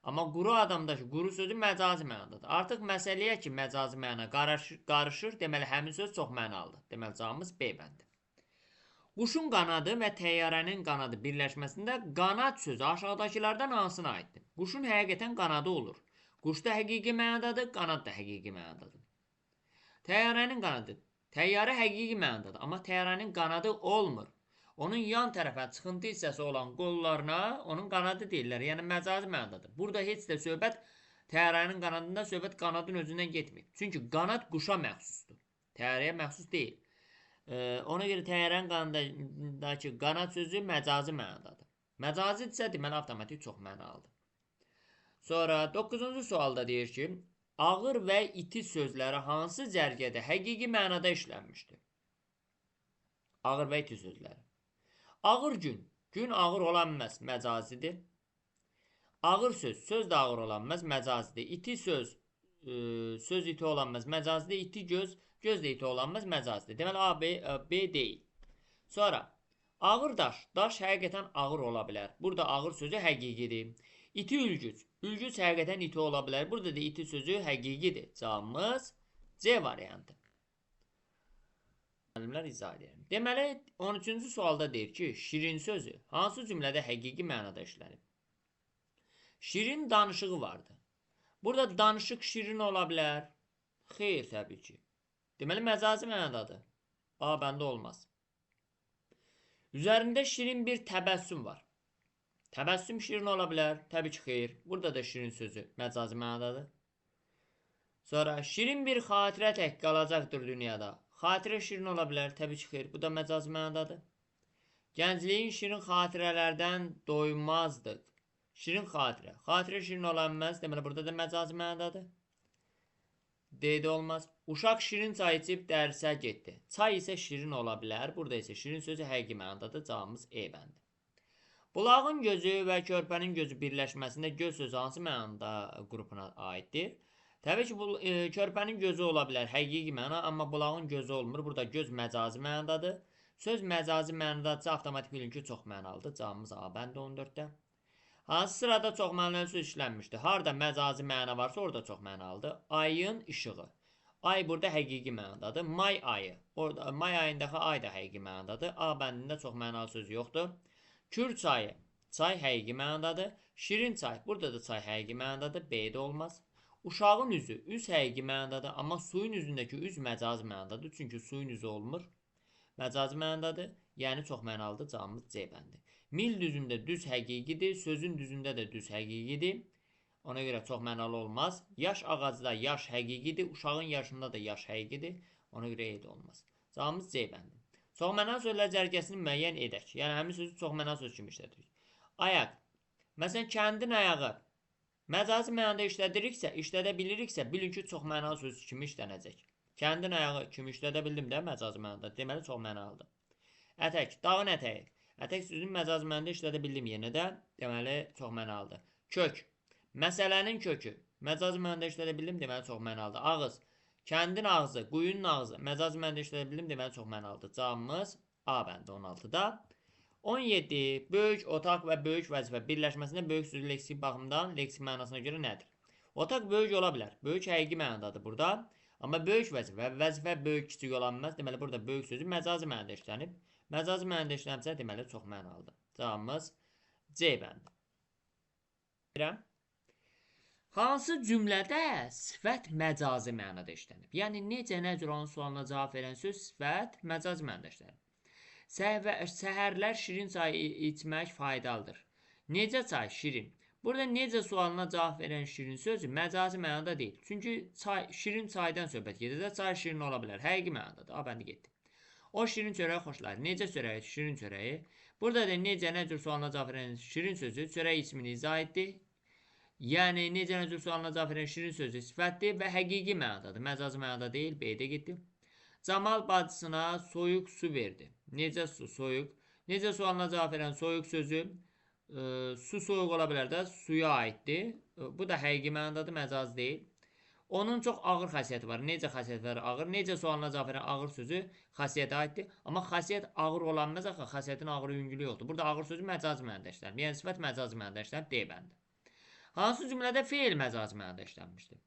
Amma quru adamdakı quru sözü məcazi mənadadır. Artıq məsələyə ki, məcazi məna qarışır, deməli, həmin söz çox mənalıdır. Deməli, cavabımız B bəndi. Quşun qanadı və təyyarənin qanadı birləşməsində qanad sözü aşağıdakılardan hansına aiddir? Quşun həqiqətən qanadı olur. Quş da həqiqi mənadadır, qanad da həqiqi mənadadır. Təyyarənin qanadı. Təyyarə həqiqi mənadadır, amma təyyarənin qanadı olmur. Onun yan tərəfə çıxıntı hissəsi olan qollarına onun qanadı deyirlər. Yəni məcazi mənadadır. Burada heç də söhbət təyyarənin qanadında söhbət qanadın özündən getmir. Çünki qanad quşa məxsusdur. Təyyarəyə məxsus deyil. Ona görə təyyarənin qanadındakı qanad sözü məcazi mənadadır. Məcazidirsə, deməli, avtomatik çox mənalıdır. Sonra 9-cu sualda deyir ki, ağır və iti sözləri hansı cərgədə həqiqi mənada işlənmişdir? Ağır və iti sözləri. Ağır gün. Gün ağır ola bilməz, məcazidir. Ağır söz. Söz də ağır ola bilməz, məcazidir. İti söz. Söz iti ola bilməz, məcazidir. İti göz. Göz də iti ola bilməz, məcazidir. Deməli, A, B, B deyil. Sonra, ağır daş. Daş həqiqətən ağır ola bilər. Burada ağır sözü həqiqidir. İti ülgüc. Ülgüc həqiqətən iti ola bilər. Burada da iti sözü həqiqidir. Cavabımız C variantı. Müəllimlər izah edirəm. Deməli, 13-cü sualda deyir ki, şirin sözü hansı cümlədə həqiqi mənada işlənib? Şirin danışığı vardı. Burada danışıq şirin ola bilər. Xeyr, təbii ki. Deməli, məcazi mənadadır. A bəndi olmaz. Üzərində şirin bir təbəssüm var. Təbəssüm şirin ola bilər. Təbii ki, xeyr. Burada da şirin sözü məcazi mənadadır. Sonra şirin bir xatirə tək qalacaqdır dünyada. Xatirə şirin ola bilər. Təbii ki, xeyr. Bu da məcazi mənadadır. Gəncliyin şirin xatirələrdən doymazdıq. Şirin xatirə. Xatirə şirin ola bilməz. Deməli, burada da məcazi mənadadır. D-də olmaz. Uşaq şirin çay içib dərsə getdi. Çay isə şirin ola bilər. Burada isə şirin sözü həqiqi mənadadır. Cavabımız E bəndi. Bulağın gözü və körpənin gözü birləşməsində göz sözü hansı mənada qrupuna aiddir? Təbii ki, bu, körpənin gözü ola bilər həqiqi məna, amma bulağın gözü olmur. Burada göz məcazi mənadadır. Söz məcazi mənadadırsa, avtomatik bilin ki, çox mənalıdır. Cavabımız A bəndi 14-də. Hansı sırada çox mənalı söz işlənmişdir? Harda məcazi məna varsa, orada çox mənalıdır. Ayın işığı. Ay burada həqiqi mənadadır. May ayı. Orada, may ayındakı ay da həqiqi mənadadır. A bəndində çox mənalı söz yoxdur. Kür çayı. Çay həqiqi mənadadır. Şirin çay. Burada da çay həqiqi mənadadır. B-də olmaz. Uşağın üzü. Üz həqiqi mənadadır. Amma suyun üzündəki üz məcazi mənadadır. Çünki suyun üzü olmur. Məcazi mənadadır. Yəni çox mənalıdır. Cavabımız C bəndi. Mil düzündə düz həqiqidir. Sözün düzündə də düz həqiqidir. Ona görə çox mənalı olmaz. Yaş ağacda yaş həqiqidir. Uşağın yaşında da yaş həqiqidir. Ona görə E də olmaz. Cavabımız C bəndi. Çox mənalı sözlər cərgəsini müəyyən edək. Yəni həmin sözü çox mənalı söz kimi işlədirik. Ayaq. Məsələn, kəndin ayağı. Məcazi mənada işlədiriksə, işlədə biliriksə, bilin ki, çox mənalı söz kimi işlənəcək. Kəndin ayağı kimi işlədə bildim də məcazi mənada. Deməli, çox mənalıdır. Ətək, dağın ətəyi. Ətək sözünü məcazi mənada işlədə bildim yenə də. Deməli, çox mənalıdır. Kök. Məsələnin kökü. Məcazi mənada işlədə bildim, deməli, çox mənalıdır. Ağız. Kəndin ağzı, quyunun ağzı. Məcazi mənada işlədə bildim, deməli, çox mənalıdır. Cavabımız A bəndi 16-da. 17. Böyük otaq və böyük vəzifə birləşməsində böyük sözü leksik baxımdan, leksik mənasına görə nədir? Otaq böyük ola bilər. Böyük həqiqi mənadadır burada. Amma böyük vəzifə, vəzifə böyük kiçik ola bilməz. Deməli, burada böyük sözü məcazi mənada işlənib. Məcazi mənada işlənibsə, deməli, çox mənalıdır. Cavabımız C bəndi. Hansı cümlədə sifət məcazi mənada işlənib? Yəni, necə, nə cür onun sualına cavab verən söz sifət məcazi mənada işlənib. Səhərlər şirin çay içmək faydalıdır. Necə çay? Şirin. Burada necə sualına cavab verən şirin sözü məcazi mənada deyil. Çünki çay, şirin çaydan söhbət gedir də, çay şirin ola bilər. Həqiqi mənadadır. A bəndi getdi. O şirin çörəyi xoşlayır. Necə çörəyi? Şirin çörəyi. Burada da necə, nə cür sualına cavab verən şirin sözü çörək ismini izah etdi. Yəni, necə, nə cür sualına cavab verən şirin sözü sifətdir və həqiqi mənadadır. Məcazi mənada deyil. B-də getdi. Camal bacısına soyuq su verdi. Necə su? Soyuq. Necə sualına cavab verən soyuq sözü su soyuq ola bilər də, suya aiddir. Bu da həqiqi mənadadır, məcazi deyil. Onun çox ağır xasiyyəti var. Necə xasiyyətləri ağır? Necə sualına cavab verən ağır sözü xasiyyətə aiddir. Amma xasiyyət ağır ola bilməz axı, xasiyyətin ağır yüngülü yoxdur. Burada ağır sözü məcazi mənada işlənib. Yəni, sifət məcazi mənada işlənib, D bəndi. Hansı cümlədə feil məcazi mənada işlənmişdir?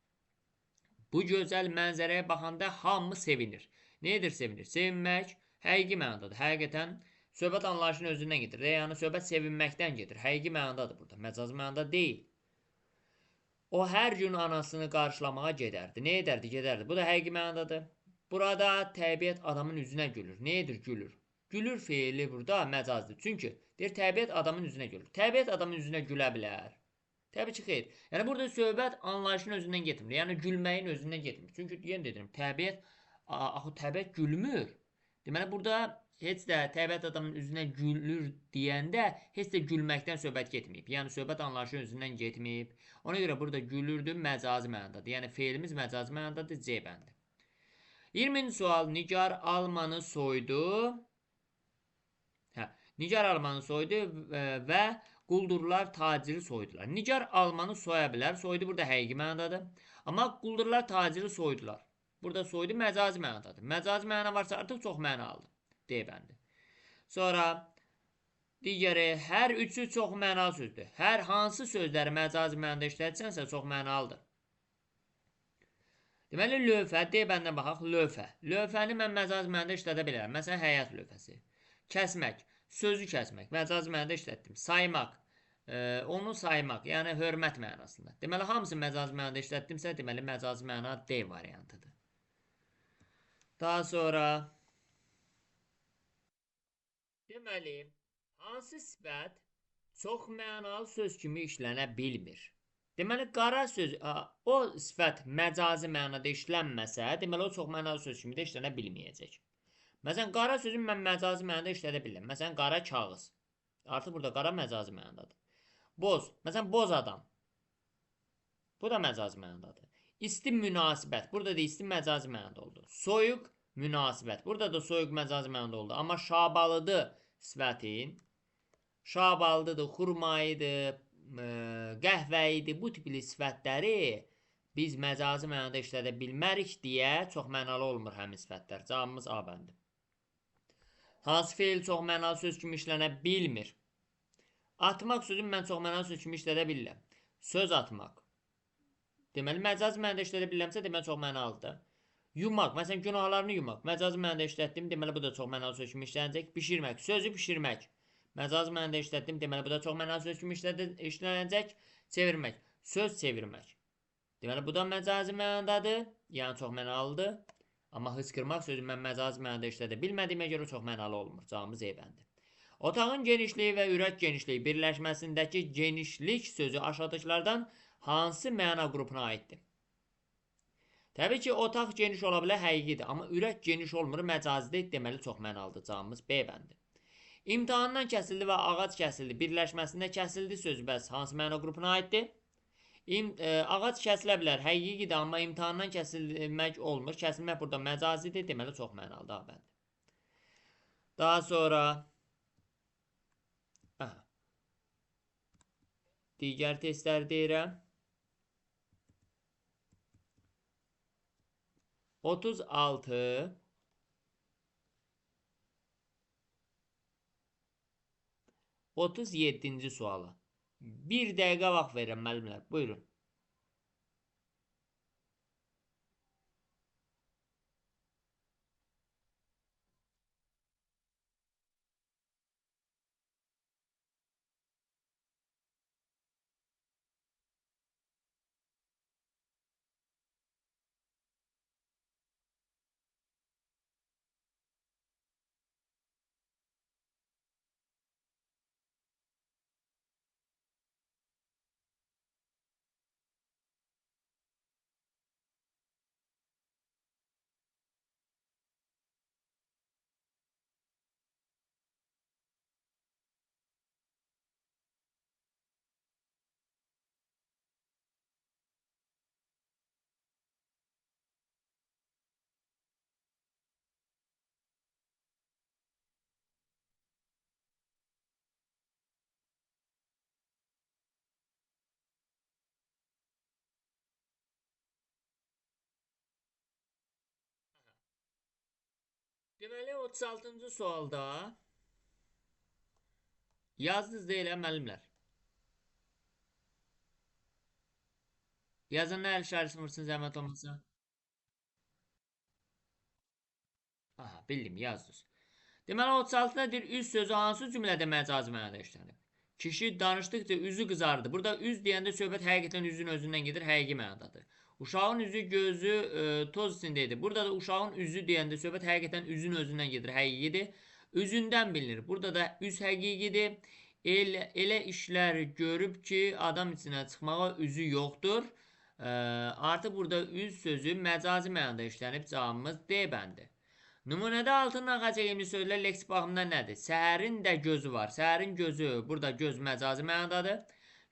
Bu gözəl mənzərəyə baxanda hamı sevinir. Nə edir sevinir? Sevinmək həqiqi mənadadır. Həqiqətən söhbət anlayışının özündən gedir. Yəni, söhbət sevinməkdən gedir. Həqiqi mənadadır burada. Məcazi mənada deyil. O hər gün anasını qarşılamağa gedərdi. Nə edərdi? Gedərdi. Bu da həqiqi mənadadır. Burada təbiət adamın üzünə gülür. Nə edir? Gülür. Gülür feili burada məcazidir. Çünki deyir, təbiət adamın üzünə gülür. Təbiət adamın üzünə gülə bilər. Təbii ki, xeyr. Yəni, burada söhbət anlayışın özündən getmir. Yəni, gülməyin özündən getmir. Çünki, yenə dedim, təbiət, axı təbiət gülmür. Deməli, burada heç də təbiət adamın üzünə gülür deyəndə heç də gülməkdən söhbət getməyib. Yəni, söhbət anlayışın özündən getməyib. Ona görə burada gülürdü məcazi mənadadır. Yəni, feilimiz məcazi mənadadır, C bəndi. 20-ci sual. Nigar almanı soydu. Hə, Nigar almanı soydu və quldurlar taciri soydular. Nigar almanı soya bilər. Soydu burada həqiqi mənadadır. Amma quldurlar taciri soydular. Burada soydu məcazi mənadadır. Məcazi məna varsa artıq çox mənalıdır. D bəndi. Sonra digəri, hər üçü çox mənalı sözdür. Hər hansı sözləri məcazi mənada işlətsənsə çox mənalıdır. Deməli, lövhə, D bəndinə baxaq, lövhə. Lövhəni mən məcazi mənada işlədə bilərəm. Məsələn, həyat lövhəsi. Kəsmək, sözü kəsmək, məcazi mənada işlətdim. Saymaq, onu saymaq, yəni hörmət mənasında. Deməli, hamısı məcazi mənada işlətdimsə, deməli, məcazi məna D variantıdır. Daha sonra deməli, hansı sifət çox mənalı söz kimi işlənə bilmir? Deməli, qara söz, o sifət məcazi mənada işlənməsə, deməli, o çox mənalı söz kimi də işlənə bilməyəcək. Məsələn, qara sözü mən məcazi mənada işlədə bilirəm. Məsələn, qara kağız. Artıq burada qara məcazi mənadadır. Boz, məsələn, boz adam. Bu da məcazi mənadadır. İsti münasibət. Burada da isti məcazi mənada oldu. Soyuq münasibət. Burada da soyuq məcazi mənada oldu. Amma şabalıdı sifətin, şabalıdıdır, xurmayıdır, qəhvəyidir, bu tipli sifətləri biz məcazi mənada işlədə bilmərik deyə çox mənalı olmur həmin sifətlər. Cavabımız A bəndi. Hansı feil çox mənalı söz kimi işlənə bilmir? Atmaq sözünü mən çox mənalı söz kimi işlədə bilirəm. Söz atmaq. Deməli, məcazi mənada işlədə bilirəmsə, deməli, çox mənalıdır. Yumaq, məsələn, günahlarını yumaq. Məcazi mənada işlətdim, deməli, bu da çox mənalı söz kimi işlənəcək. Bişirmək, sözü bişirmək. Məcazi mənada işlətdim, deməli, bu da çox mənalı söz kimi işlənəcək. Çevirmək, söz çevirmək. Deməli, bu da məcazi mənadadır, yəni çox mənalıdır. Amma hıçqırmaq sözü mən məcazi mənada işlədə bilmədiyimə görə çox mənalı olmur. Cavabımız E bəndi. Otağın genişliyi və ürək genişliyi birləşməsindəki genişlik sözü aşağıdakılardan hansı məna qrupuna aiddir? Təbii ki, otaq geniş ola bilər, həqiqidir. Amma ürək geniş olmur, məcazidir, deməli çox mənalıdır. Cavabımız B bəndi. İmtahandan kəsildi və ağac kəsildi. Birləşməsində kəsildi sözü bəs hansı məna qrupuna aiddir? Ağac kəsilə bilər, həqiqidir, amma imtahandan kəsilmək olmur. Kəsilmək burada məcazidir, deməli çox mənalıdır A bəndi. Daha sonra aha, digər testləri deyirəm. 36 37-ci suala. Bir dəqiqə vaxt verirəm müəllimlər. Buyurun. Deməli, 36-cı sualda yazdınız deyiləm, müəllimlər. Yazanlar əl işarəsini vursun, zəhmət olmasa. Aha, bildim, yazdınız. Deməli, 36-da deyir, üz sözü hansı cümlədə məcazi mənada işlənib? Kişi danışdıqca üzü qızardı. Burada üz deyəndə söhbət həqiqətən üzün özündən gedir, həqiqi mənadadır. Uşağın üzü, gözü toz içində idi. Burada da uşağın üzü deyəndə söhbət həqiqətən üzün özündən gedir, həqiqidir. Üzündən bilinir. Burada da üz həqiqidir. Elə işlər görüb ki, adam içinə çıxmağa üzü yoxdur. Artıq burada üz sözü məcazi mənada işlənib, cavabımız D bəndi. Nümunədə altından xətt çəkilmiş sözlər leksik baxımdan nədir? Səhərin də gözü var. Səhərin gözü, burada göz məcazi mənadadır.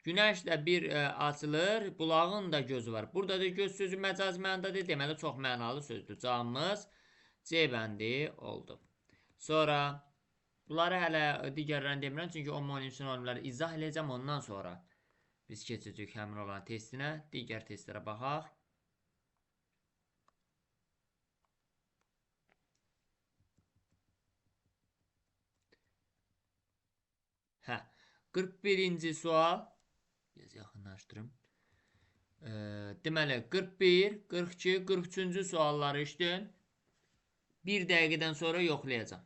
Günəş də bir açılır, bulağın da gözü var. Burada da göz sözü məcazi mənadadır. Deməli, çox mənalı sözdür. Cavabımız C bəndi oldu. Sonra, bunları hələ digərlərini demirəm, çünki homonim sinonimləri izah eləyəcəm. Ondan sonra biz keçəcəyik həmin olan testinə. Digər testlərə baxaq. Hə, 41-ci sual. Biraz yaxınlaşdırım. Deməli, 41, 42, 43-cü sualları işləyin. Bir dəqiqədən sonra yoxlayacağam.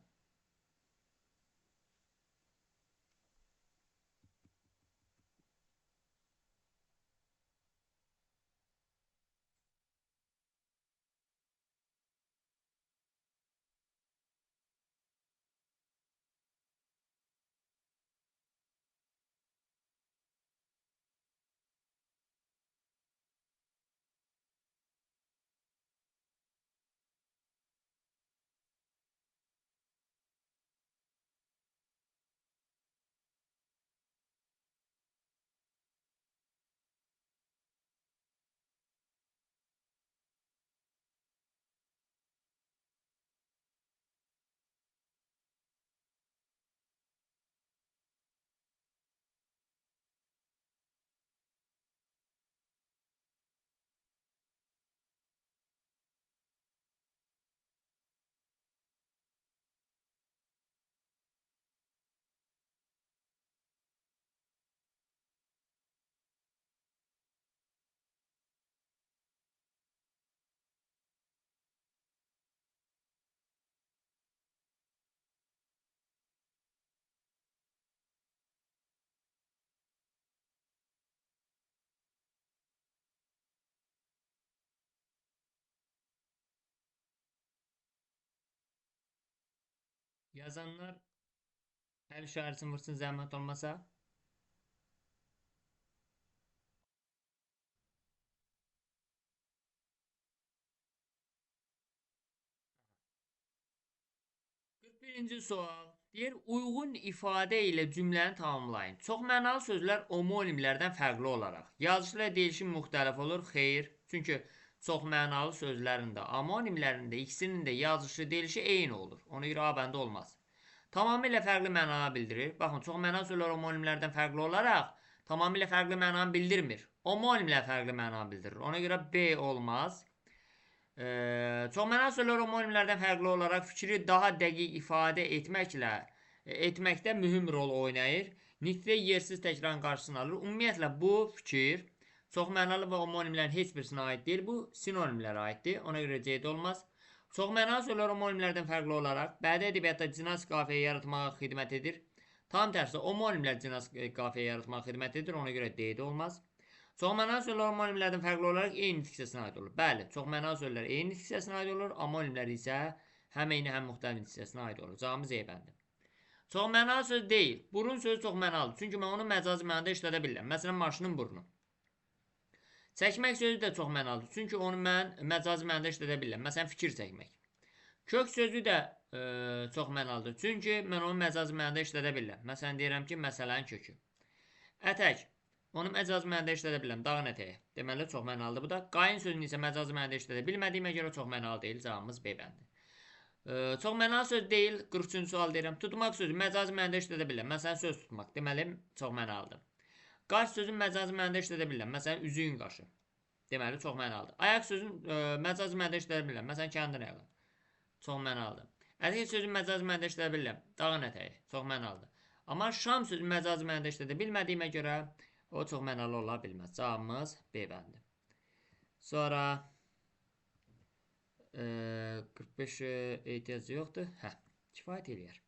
Yazanlar əl işarəsini vursun, zəhmət olmasa. Birinci sual. Deyir, uyğun ifadə ilə cümləni tamamlayın. Çox mənalı sözlər homonimlərdən fərqli olaraq. Yazışı ilə deyilişi müxtəlif olur. Xeyr. Çünki çox mənalı sözlərin də, homonimlərin də, ikisinin də yazışı, deyilişi eyni olur. Ona görə A bəndi olmaz. Tamamilə fərqli məna bildirir. Baxın, çox mənalı sözlər homonimlərdən fərqli olaraq tamamilə fərqli mənanı bildirmir. Homonimlər fərqli məna bildirir. Ona görə B olmaz. Çox mənalı sözlər homonimlərdən fərqli olaraq fikri daha dəqiq ifadə etməkdə mühüm rol oynayır. Nitqdə yersiz təkrarın qarşısını alır. Ümumiyyətlə, bu fikir çox mənalı və homonimlərin heç birisinə aid deyil. Bu, sinonimlərə aiddir. Ona görə C-də olmaz. Çox mənalı sözlər homonimlərdən fərqli olaraq bədii ədəbiyyatda cinas qafiyə yaratmağa xidmət edir. Tam tərsi, homonimlər cinas qafiyə yaratmağa xidmət edir. Ona görə D-də olmaz. Çox mənalı sözlər homonimlərdən fərqli olaraq eyni nitq hissəsinə aid olur. Bəli, çox mənalı sözlər eyni nitq hissəsinə aid olur. Homonimlər isə həm eyni, həm müxtəlif nitq hissəsinə aid olur. Cavabımız E bəndi. Çox mənalı söz deyil. Burun sözü çox mənalıdır. Çünki mən onu məcazi mənada işlədə bilirəm. Məsələn, maşının burnu. Çəkmək sözü də çox mənalıdır. Çünki onu mən məcazi mənada işlədə bilirəm. Məsələn, fikir çəkmək. Kök sözü də çox mənalıdır. Çünki mən onu məcazi mənada işlədə bilirəm. Məsələn, deyirəm ki, məsələnin kökü. Ətək. Onu məcazi mənada işlədə bilirəm. Dağın ətəyi. Deməli, çox mənalıdır bu da. Qayın sözünü isə məcazi mənada işlədə bilmədiyimə görə çox mənalı deyil. Cavabımız B bəndi. Çox mənalı söz deyil. 43-cü sual deyirəm. Tutmaq sözü məcazi mənada işlədə bilirəm. Məsələn, söz tutmaq. Deməli, çox mənalıdır. Qaş sözünü məcazi mənada işlədə bilirəm. Məsələn, üzüyün qaşı. Deməli, çox mənalıdır. Ayaq sözünü məcazi mənada işlədə bilirəm. Məsələn, kəndin ayağı. Çox mənalıdır. Ətək sözü məcazi mənada işlədə bilirəm. Dağın ətəyi. Çox mənalıdır. Amma Şam sözü məcazi mənada işlədə bilmədiyimə görə o çox mənalı ola bilməz. Cavabımız B bəndi. Sonra 45-ə ehtiyac yoxdur. Hə, kifayət eləyər.